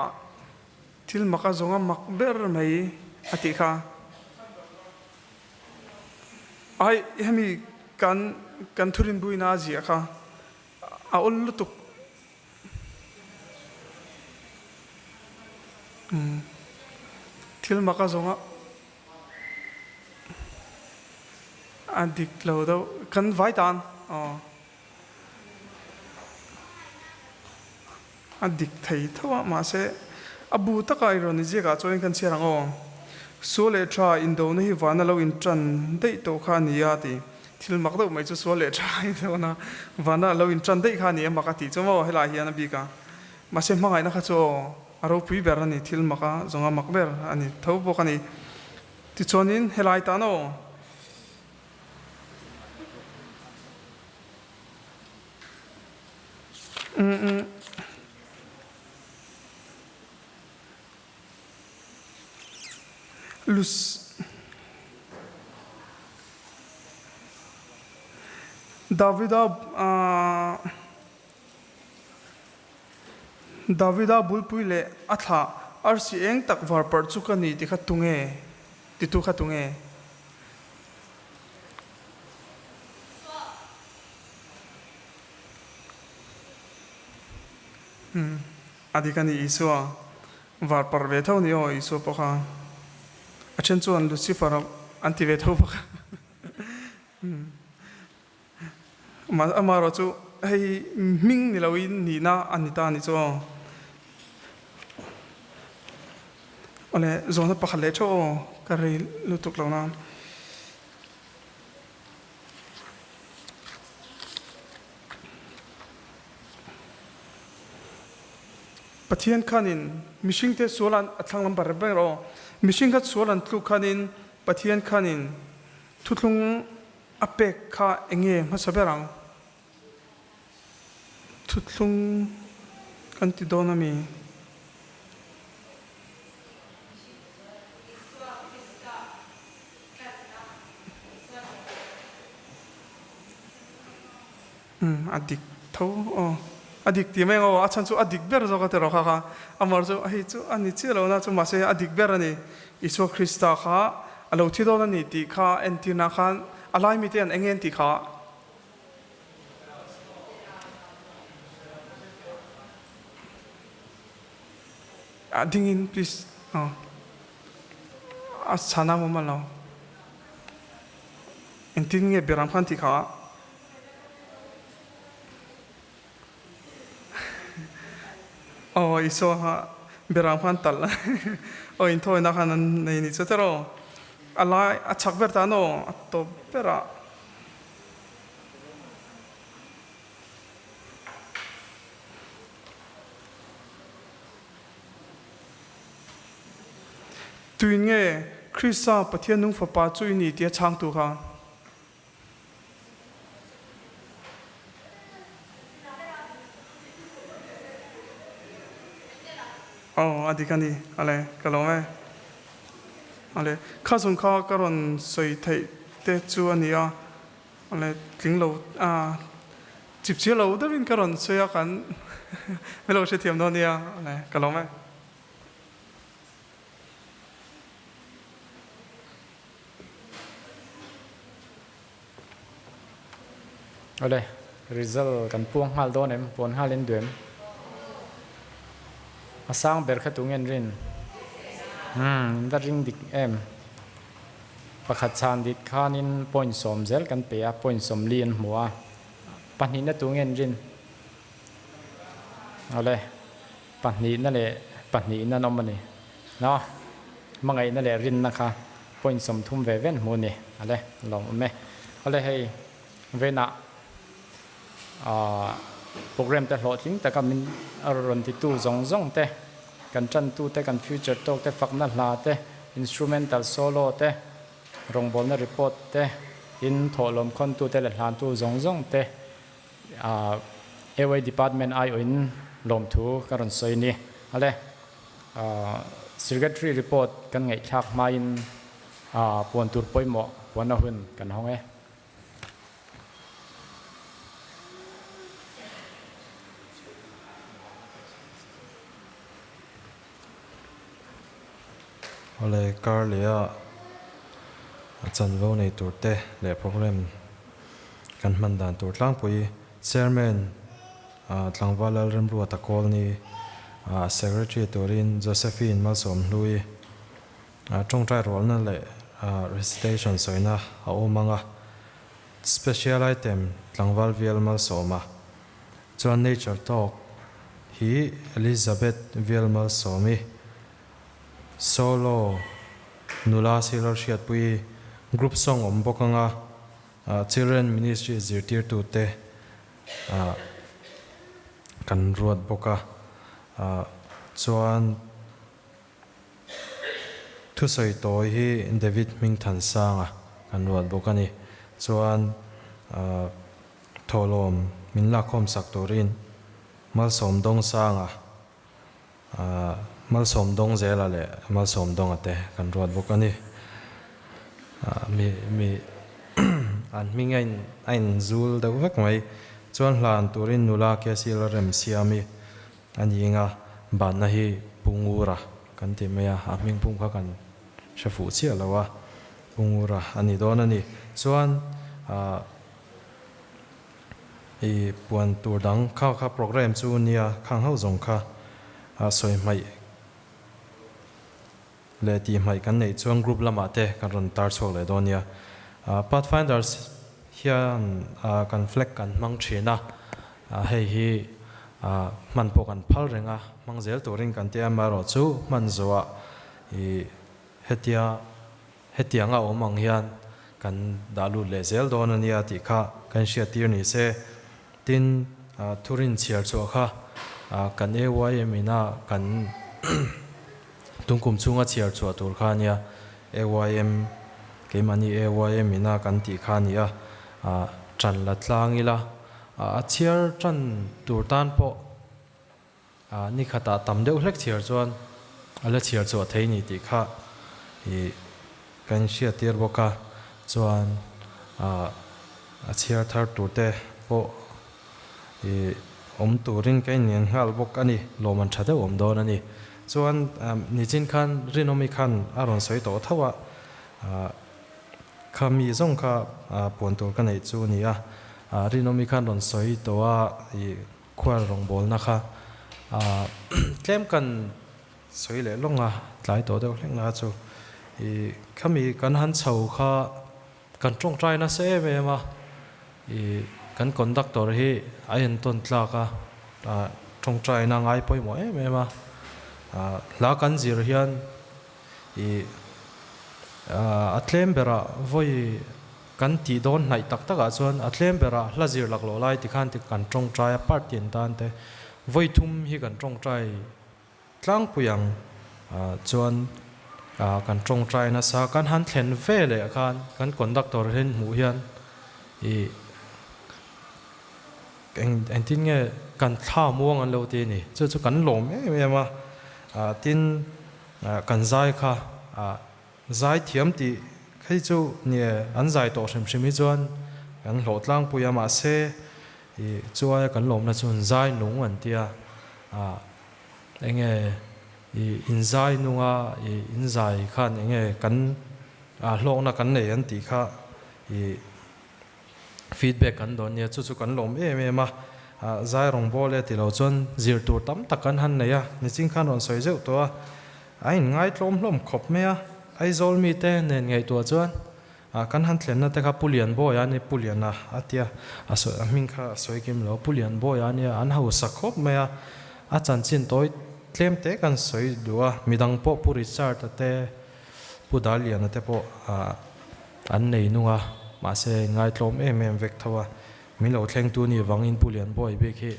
Speaker 20: thil mak a zawng a mak ber mai a tih kha ai hemi kan kan thurin buina a ziah kha. A awl lutuk. Thil mak a zawng a, a dik lo deuh. Kan vai tan aw. A dik thei tho a, mahse a bu taka i rawn i ziak ah chuan kan chhiar ang aw. Sual leh tha indona hi vana lo intan daih tawh kha a ni a ti. Thil mak deuh mai chu sual leh tha in dawn a, vana lo intan daih kha a ni a mak a tih chu maw helai hian a bik a. Mahse hmangaihna kha chu aw a ropui ber a ni, thil mak a zawng a mak ber a ni tho bawk a ni. Tichuanin helai tan aw. Umm. Lus. Davida Davida bulpui leh a thlah arsi eng tak var parh chu ka ni ti kha tunge? Titu kha tunge? Umm a dik a ni Isua var parh ve tho ni aw Isua pawh kha a then chuan Lucifer an ti ve tho bawk a umm amaherawh chu hei hming ni loin nihna a ni ta a ni chu aw awle zawhna pakhat leh theuh aw ka rei lutuk lo na. Pathian khanin mihringte sual an a thlang lam bar ber aw. Mihring kha sual an tluk khanin Pathian khanin thuthlung a pek kha enge hmasa ber ang? Thuthlung kan ti dawn a mi? Umm a dik tho aw. A dik tih mai ang aw, a chhan chu a dik ber zawk a ti rawh kha kha. Amar chu hei chu a ni chiah lo na chu mahse a dik ber a ni. Isua Krista kha a lo thi dawn a ni tih kha entirna khan a lai mite an eng en tih kha. A dingin please aw. A chhan a awm lo. Engtin nge Beram khan tih kha? Aw Isua kha Beram khan talh aw inthawina khan an nei ni chu tiraw? A lai a chak ber tan aw a tawp berah. Tuin nge Krista Pathian nung Fapa chu i ni tia chhangtu kha? Aw, a dik a ni. Ale, ka lawm e. Ale, kha zawng kha ka rawn sawi theih te chu a ni a. Ale, tling lo a. Chipchhiar lo deuhin ka rawn sawi a, kan min lo hrethiam dawn nia, ka lawm e.
Speaker 1: Awle, result kan puang nghal dawn em? Puan nghal in duh em? A sang ber kha tu nge an rin? Umm, in va ring dik em? Pakhat chhan dit khanin point sawm zel kan pe a, point sawmli an hmu a. Pahnihna tu nge an rin? Awle, pahnihna leh pahnihna an awm a ni. No, hmangaihna leh rinna kha point 30 ve ve an hmu a ni. Awle, lawmawm e. Awle hei, venah aah program te hlawhtling taka min rawn titu zawng zawng te, kan tantu te, kan future talk te, fakna hla te, instrumental solo te, rawngbawlna report te, tin thawhlawm khawntu te leh hlantu zawng zawng te aah AY department aiawhin lawmthu ka rawn sawi a ni. Awle, aah secretary report kan ngaihthlak hmain aah puan tur pawimawh puanna hun kan hawng e.
Speaker 19: Awle kar leh a chanvo nei tur te leh program kan hman dan tur tlangpui Chairman Tlangval Lalremruata Kawlni, Secretary turin Josephine Malsawmhlui Tawngtai rualna leh recitation sawina a awm ang a, Special item tlangval vial malsawma chuan Nature Talk hi Elizabeth vial malsawmi, Solo nula Silal Hriatpui group song awm bawk ang a, Children Ministry zirtirtute kan ruat bawk a, chuan. Thusawi tawi hi David Hmingthansanga kan ruat bawk a ni. Chuan thawhlawm min lakkhawm sak turin Malsawm Dawngsanga, Malsawm Dawngzela leh Malsawm Dawnga te kan ruat bawk a ni. Mi mi an hming a in a inzul deuh vek mai. Chuan hlan turin nula Kesil Remsiami A ni eng a, banna hi Pu Ngura kan ti mai a, a hming pum kha kan hre fuh chiah lo a, Pu Ngura a ni dawn a ni. Chuan ah i puan tur dang kha kha program chu nia khang ho zawng kha ah sawi hmaih leh tih hmaih kan neih chuan group lamah te kan rawn tar chhuak leh dawn nia. Pathfinders hian kan flag kan hmang thin a, hei hi hman pawh kan phal reng a, hmang zel turin kan ti a, amaherawhchu hman zawhah ih hetia hetianga awm ang hian kan dah lut leh zel dawn a nia tih kha kan hriattir ni se. Tin, thurin chhiar chhuah kha kan AYM ina kan Tungkum chhunga chhiar chhuah tur kha a nia, AYM, keimahni AYM ina kan tih kha a ni a, ṭan la tlang ila, a chhiar ṭan tur tan pawh ni khatah tam deuh hlek chhiar chuan a la chhiar chhuah thei ni tih kha i kan hriattir bawk a, chuan a chhiar thar tur te pawh I awm turin ka innian nghal bawk a ni, lawm an tha deuh awm dawn a ni. Chuan nichin khan Rinawmi khan a rawn sawi tawh tho a, kha mi zawng kha puan tur ka neih chu a ni a, Rinawmi khan rawn sawi tawh a, i khual rawngbawlna kha tlem kan sawi leh lawng a, tlai tawh deuh hlek na chu. I khami kan han chho kha Kan tawngtai nasa em em a, i kan conductor hi a entawn tlak a, tawngtaina ngai pawimawh em em a, hla kan zir hian i a tlem berah vawi kan tih dawn hnaih tak takah chuan a tlem berah hla zir laklawh lai tikhan kan tawngtai a, part tin tan te vawi thum hi kan tawngtai Tlangpui ang chuan kan tawngtai nasa, kan han thlen ve leh khan kan conductor hian hmuh hian ih eng engtin nge kan thla muang an lo ti a ni, chu chu kan lawm em em a, tin kan zai kha zai thiam tih hei chu nie an zai tawh hrim hrim hi chuan kan hlawh tlangpui a mahse. I chu aia kan lawmna chu an zai nung an tia a enge i in zai nunga i in zai khan enge kan a hlawkna kan nei an tih kha i feedback kan dawn nia chu chu kan lawm em em a a zai rawng bawl e ti lo chuan zir tur tam tak kan han nei a niching khan rawn sawi zeuh tawh a a in ngaitlawm hlawm khawp mai a Aizawl mite nen ngaihtuah chuan Ah kan han thlenna te kha Pu Lianbawia a ni, Pu Liana a tia, a sawi a hming kha a sawi kim lo, Pu Lianbawia a nia, an hausa khawp mai a, a chanchin tawi tlem te kan sawi duh a, midang pawh Pu Richard-a te, Pu Daliana te pawh ah an nei nung a, mahse ngaitlawm em em vek tho a, min lo thlengtu ni vangin Pu Lianbawia bik hi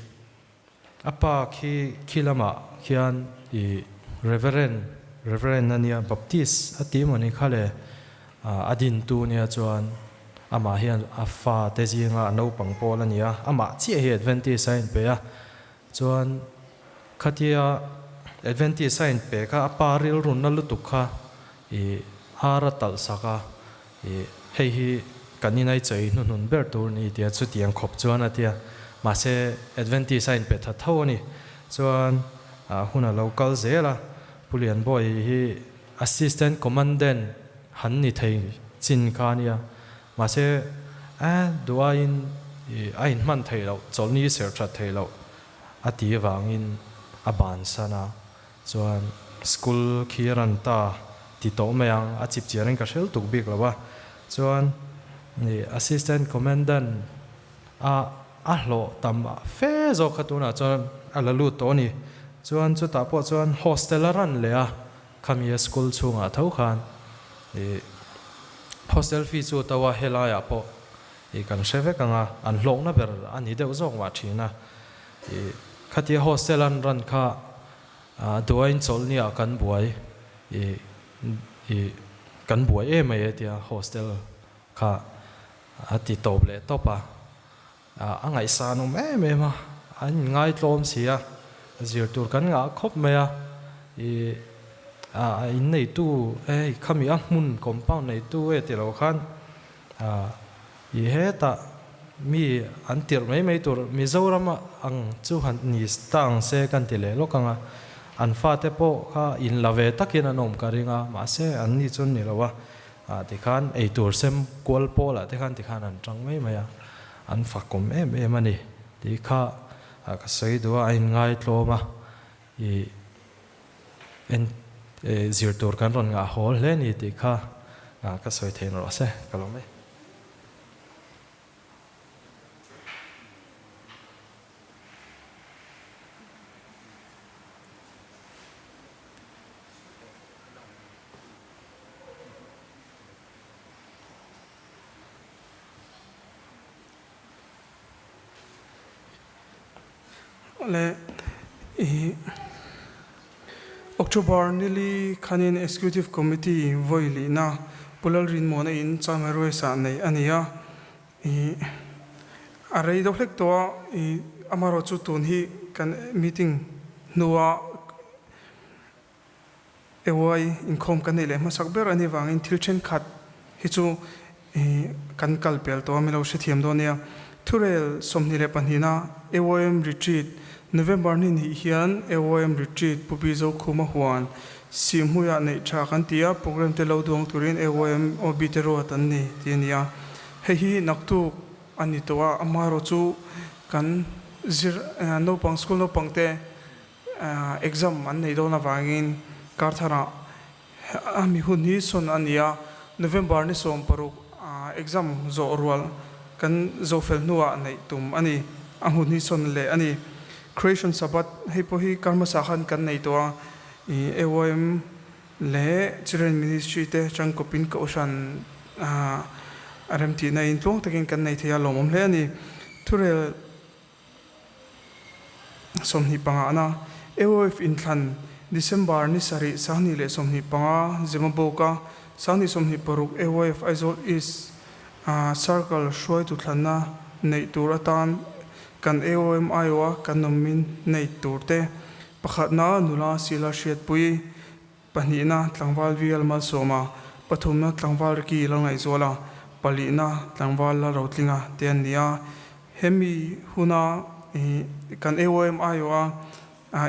Speaker 19: A pa khi khi lamah khian i Reverend, Reverend a nia, Baptist a ti maw ni kha le, a dintu nia chuan amah hian a fa te zinga a naupang pawl a ni a, amah chiah hi Adventist a inpe a, chuan khatia Adventist a inpe kha a pa rilrunna lutuk kha i ar a talh sak a, I hei hi kan inai chei hnuhnun ber tur ni tia chutiang khawp chuan a tia. Mahse Adventist a inpe tha tho a ni. Chuan hun a lo kal zel a, Pu Lianbawi hi Assistant Commandant han ni thei chin kha a nia. Mahse a duaiin a inhman theih loh, chawlhni serh that theih loh a ti avangin a bansan a. Chuan school khi a run ta ti tawh mai ang, a chip chiar in ka hrel tuk bik lo a. Chuan i assistant commandant a a hlawh tam fe zawk kha tunah chuan a la lut tawh a ni. Chuan chutah pawh chuan hostel a run leh a, khami a school chhungah tho khan i hostel fee chu to a helaiah pawh i kan hre vek ang a, an hlawkna ber a ni deuh zawk mah thin a. I khatia hostel an run kha duain chawlhniah kan buai i i kan buai em mai e tia hostel kha a ti tawp leh tawp a, a ngaihsan awm em em a, an inngaitlawm si a, zir tur kan ngah khawp mai a, i a inneitu hei khami a hmun compound neitu e ti lo khan I hetah mi an tirh mai mai tur Mizoram ang chu han ni ta ang se kan ti leh lawk ang a, an fate pawh kha in la ve takin an awm ka ring a, mahse an ni chu ni lo a, tikhan eitur sem kual pawlah te khan tikhan an tang mai mai a, an fakawm em em a ni tih kha ka sawi duh a, a inngaitlawm a, i en zir tur kan rawn ngah hawl hle ni tih kha ka sawi thein rawh se ka lawm e.
Speaker 20: Le i October nili khanin Executive Committee vawi lihna Pu Lalrinmuana in Chamerwesa nei a ni a, i a rei deuh hlek tawh a, i amaherawhchu tun hi kan meeting hnua EY inkhawm kan neih leh hmasak ber a nih vangin thil thenkhat hi chu kan kal pel tawh a, mi lo hrethiam dawn nia. Thurel 22na AOM Retreat November ni hnih hian AOM Retreat Pu Bizo Khuma huan Sihhmuiah neih tha kan ti a, program te lo duang turin AOM OB te ruat an ni tih a ni a. Hei hi naktuk a ni tawh a, amaherawhchu kan zir naupang school naupang te Exam an neih dawn avangin kar tharah a mi hun hi sawn a ni a, November ni 16 exam zawh rual kan zawh fel hnuah neih tum a ni, a hun hi sawn leh a ni. Creation Sabbath hei pawh hi kar hmasa khan kan nei tawh a, AYM leh Children Ministry te tangkawpin Kohhran a remtihna in tluang takin kan nei thei a, lawmawm hle a ni. Thurel. 25 na AOF inthlan December ni sarih 2025 Zemabawka 2026 AOF Aizawl East Circle hruaitu thlanna neih tur atan kan AOM aiawha kan awmin nei tur te pakhatna nula Sila Hriatpui Pahnihna tlangval Vial Malsawma, pathumna tlangval Ricky Lalngaihzuala, palihna tlangval Lalrotlinga te an ni a. Hemi huna kan AOM aiawha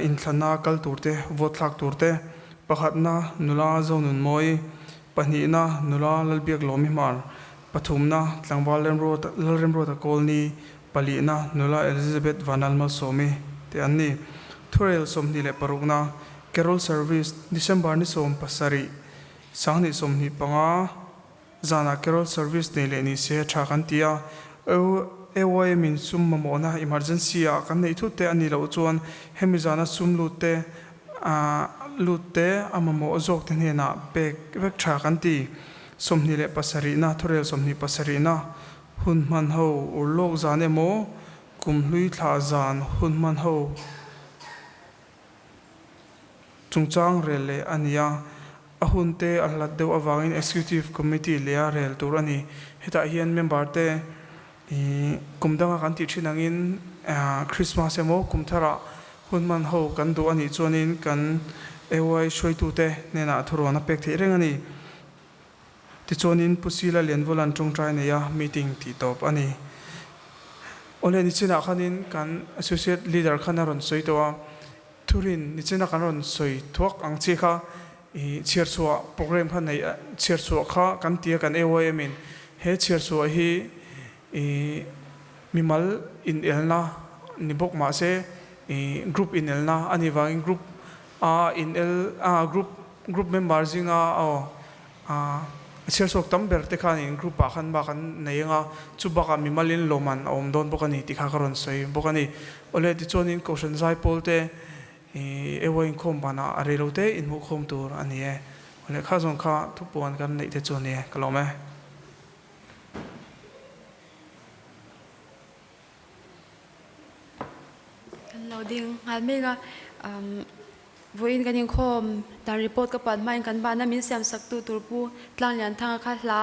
Speaker 20: inthlanna kal turte, vote thlak turte, pakhatna nula Zonunmawi, pahnihna nula Lalbiaklawmi Hmar, pathumna tlangval Lalremruata Kawlni, palihna nula Elizabeth Vanlalmalsawmi te an ni. Thurel 26na Carol Service December ni 17, 2025 Zanah Carol Service nei leh ni se tha kan ti a, AYM in sum mamawhna emergency ah kan neih thut te a nih loh chuan hemi zana sum lut te lut te a mamawh zawk te hnenah pek vek tha kan ti. 27na thurel 27na hun hman ho urlawk zan emaw kum hlui thlah zan hun hman ho Chungchang rel leh a ni a, a hun te a hlat deuh avangin Executive Committee leh a rel tur a ni. Hetah hian member te ih kum danga kan tih thin angin Christmas emaw kum tharah hun hman ho kan duh a nih chuanin kan AY hruaitute hnenah thurawn a pek theih reng a ni. Tichuanin Pu Sila Lianvula'n tawngtai nei a meeting tih tawp a ni. Awle nichinah khanin kan Associate Leader khan a rawn sawi tawh a, Thurin nichina kan rawn sawi thuak ang chi kha i chhiarchhuah program kha neih chhiarchhuah kha kan ti a kan AYM in he chhiarchhuah hi i mimal inelna ni bawk mahse i group inelna a nih vangin group a inel a group group member zinga aw A chhiarchhuak tam ber te khanin group ah khan bak an nei anga, chu bakah mimalin lawmman a awm dawn bawk a ni tih kha ka rawn sawi bawk a ni. Awle tichuanin Kohhran Zaipawl te ih eua inkhawm banah a reilo te inhmuhkhawm tur a ni e. Awle kha zawng kha thupuan kan neih te chu a ni e, ka lawm e.
Speaker 2: Kan lo ding nghal mek a, vawiin kan inkhawm dan report ka pan hmain kan bahna min siam sak tu tur pu Tlanglianthanga kha hla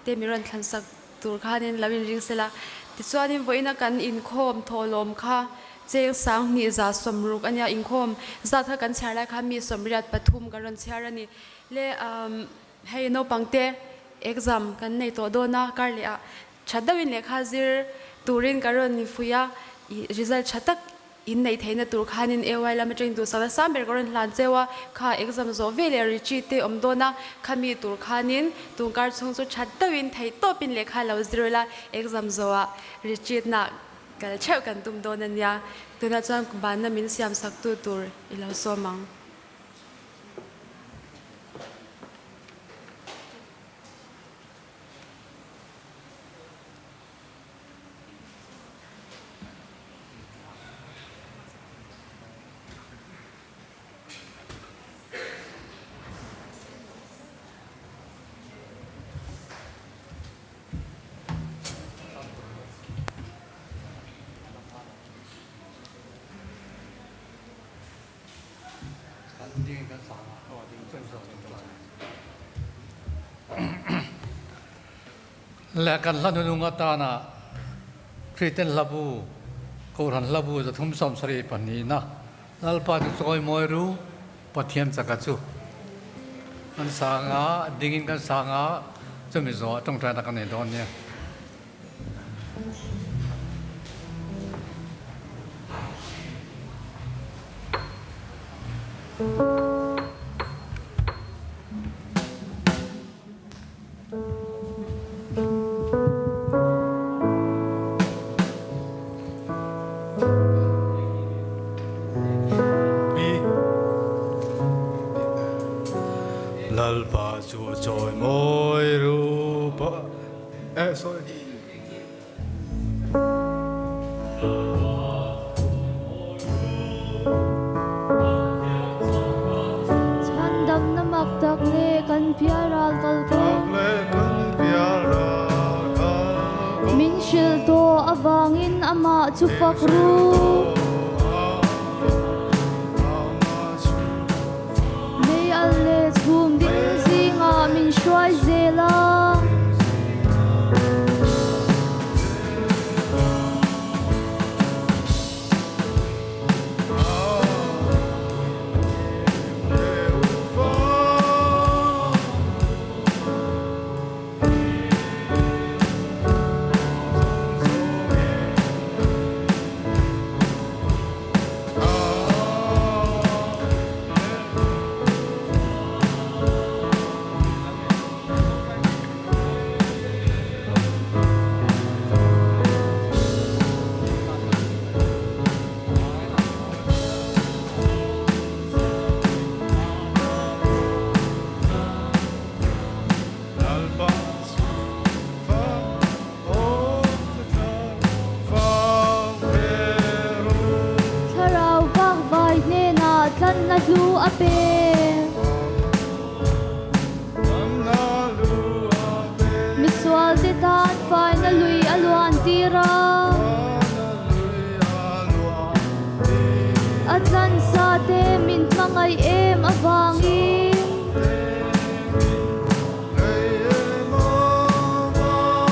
Speaker 2: te min rawn thlan sak tur khanin lo inring sela. Tichuanin vawiina kan inkhawm thawhlawm kha cheng 2160 a nia, inkhawm zat kha kan chhiar lai khan mi 83 kan rawn chhiar a ni. Le hei naupang te exam kan nei tawh dawn a, kar leh ah Tha deuhin lehkha zir turin ka rawn infuih a, i result tha tak in neih theihna tur khanin AY lam atangin duhsakna sang ber ka rawn hlan cheu a, kha exam zawh ve leh retreat te awm dawn a, khami tur khanin tunkar chhung chu tha deuhin theih tawpin lehkha lo zir ila exam zawhah retreat na kal theuh kan tum dawn a nia, tunah chuan banna min siam sak tu tur i lo sawm ang.
Speaker 21: Le kan hla nunung atana Kristen hlabu Kohhran hlabu 372 na Lalpa chu chawi mawi ru Pathian chaka chu kan sanga dingin kan sanga chumi zawh tawngtaina kan nei dawn nia.
Speaker 22: Lalpa chu chawi mawi ru pa eh sorry.
Speaker 4: Chhandamna mak tak leh kan pialral kal kawng. Min hrilh tawh avangin amah chu fak ru. Mei al leh chhum ding zingah min hruai zel a. pe. Misualte tan faina lui a luan tir a. A tlansa te min hmangaih em avangin.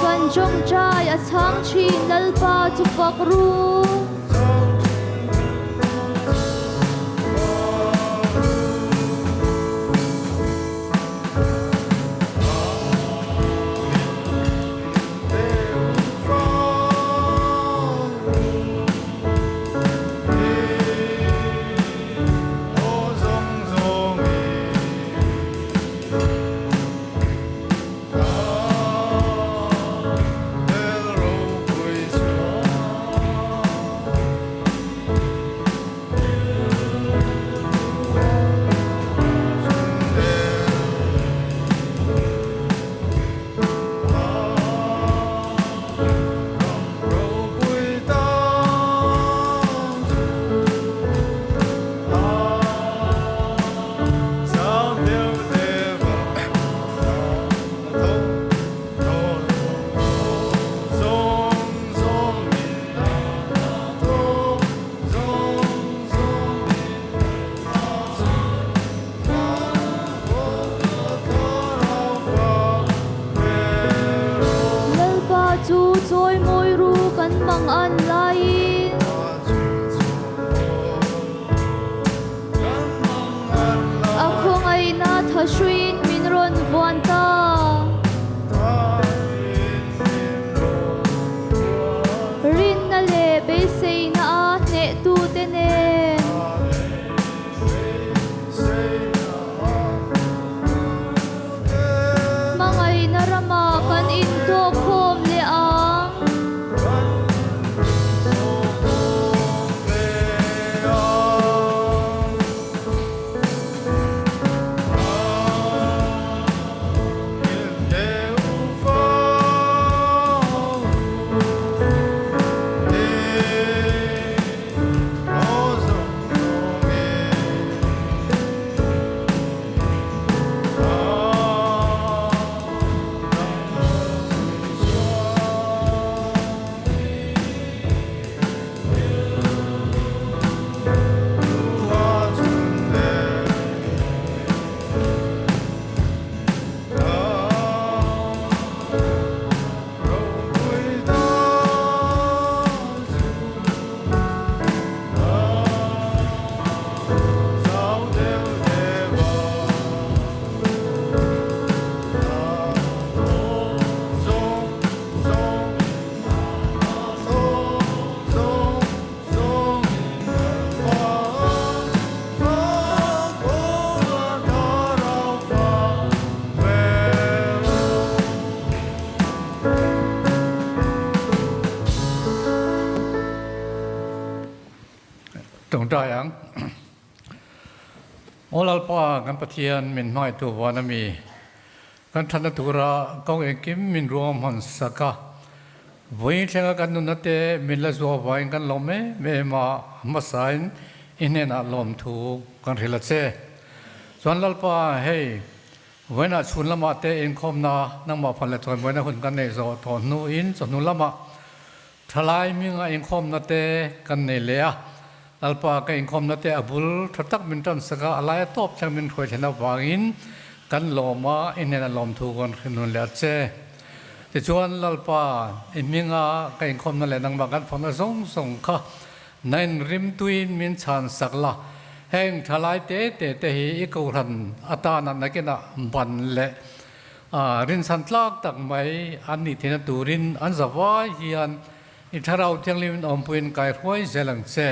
Speaker 4: Kan tawngtai a chhang thin Lalpa chu fak ru. Lalpa chu chawimawi ru kan mang an laiin. A khawngaihna tha hruiin min rawn vuan ta. Rinna leh beiseina a hnehtute nen. Hmangaihna ramah kan intawk khawm leh ang.
Speaker 21: Tawngtai ang. Aw Lalpa kan Pathian min hmangaihtu vuan a mi, kan thatna tura kawng engkim min ruang hman sak a, vawiin thlenga kan nunna te min la zuah vangin kan lawm em em a, hmasain i hnenah lawmthu kan hrilh a che. Chuan Lalpa hei vawiinah chhun lamah te inkhawmna nangmah fan leh chawimawiina hun kan neih zawh tawh hnuin chawhnu lamah Thalai hminga inkhawmna te kan nei leh a, Lalpa ka inkhawmna te a bul tha tak min tan sak a, a laia tawp thleng min hruai thlen avangin kan lawm a, i hnena lawmthu kan hre nun leh a che. Tichuan Lalpa, i hminga ka inkhawmna leh nangmah kan fakna zawng zawng kha nain rimtuiin min chhan sak la, heng thalai te te te hi i kohhran atana nakinah ban leh Rinchhan tlak tak mai an nih theihna turin an zavai hian i Thlarau Thianghlim awmpuiin kai hruai zel ang che.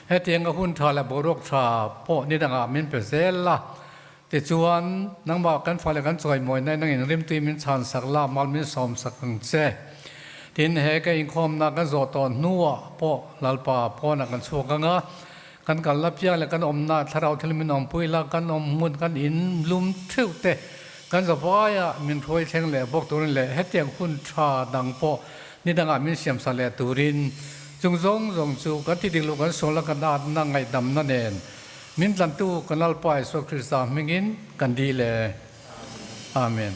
Speaker 21: Hetianga hun tha leh boruak tha pawh ni dangah min pe zel la. Tichuan, nangmah kan fa leh kan chawimawi nai nangin rimtui min chhan sak la, mal min sawm sak ang che. Tin, he ka inkhawmna kan zawh tawh hnuah pawh Lalpa pawnah kan chhuak ang a, kan kal la piang leh kan awmna Thlarau Thianghlim min awmpui la, kan awm hmun kan in lum theuh te kan zavaia min hruai thleng leh bawk turin leh hetiang hun tha dang pawh ni dangah min siamsa leh turin chung zawng zawng chu kan ti ding luh kan sual a kan atna ngaihdamna nen Min tlantu kan Lalpa Isua Krista hmingin kan dil e. Amen.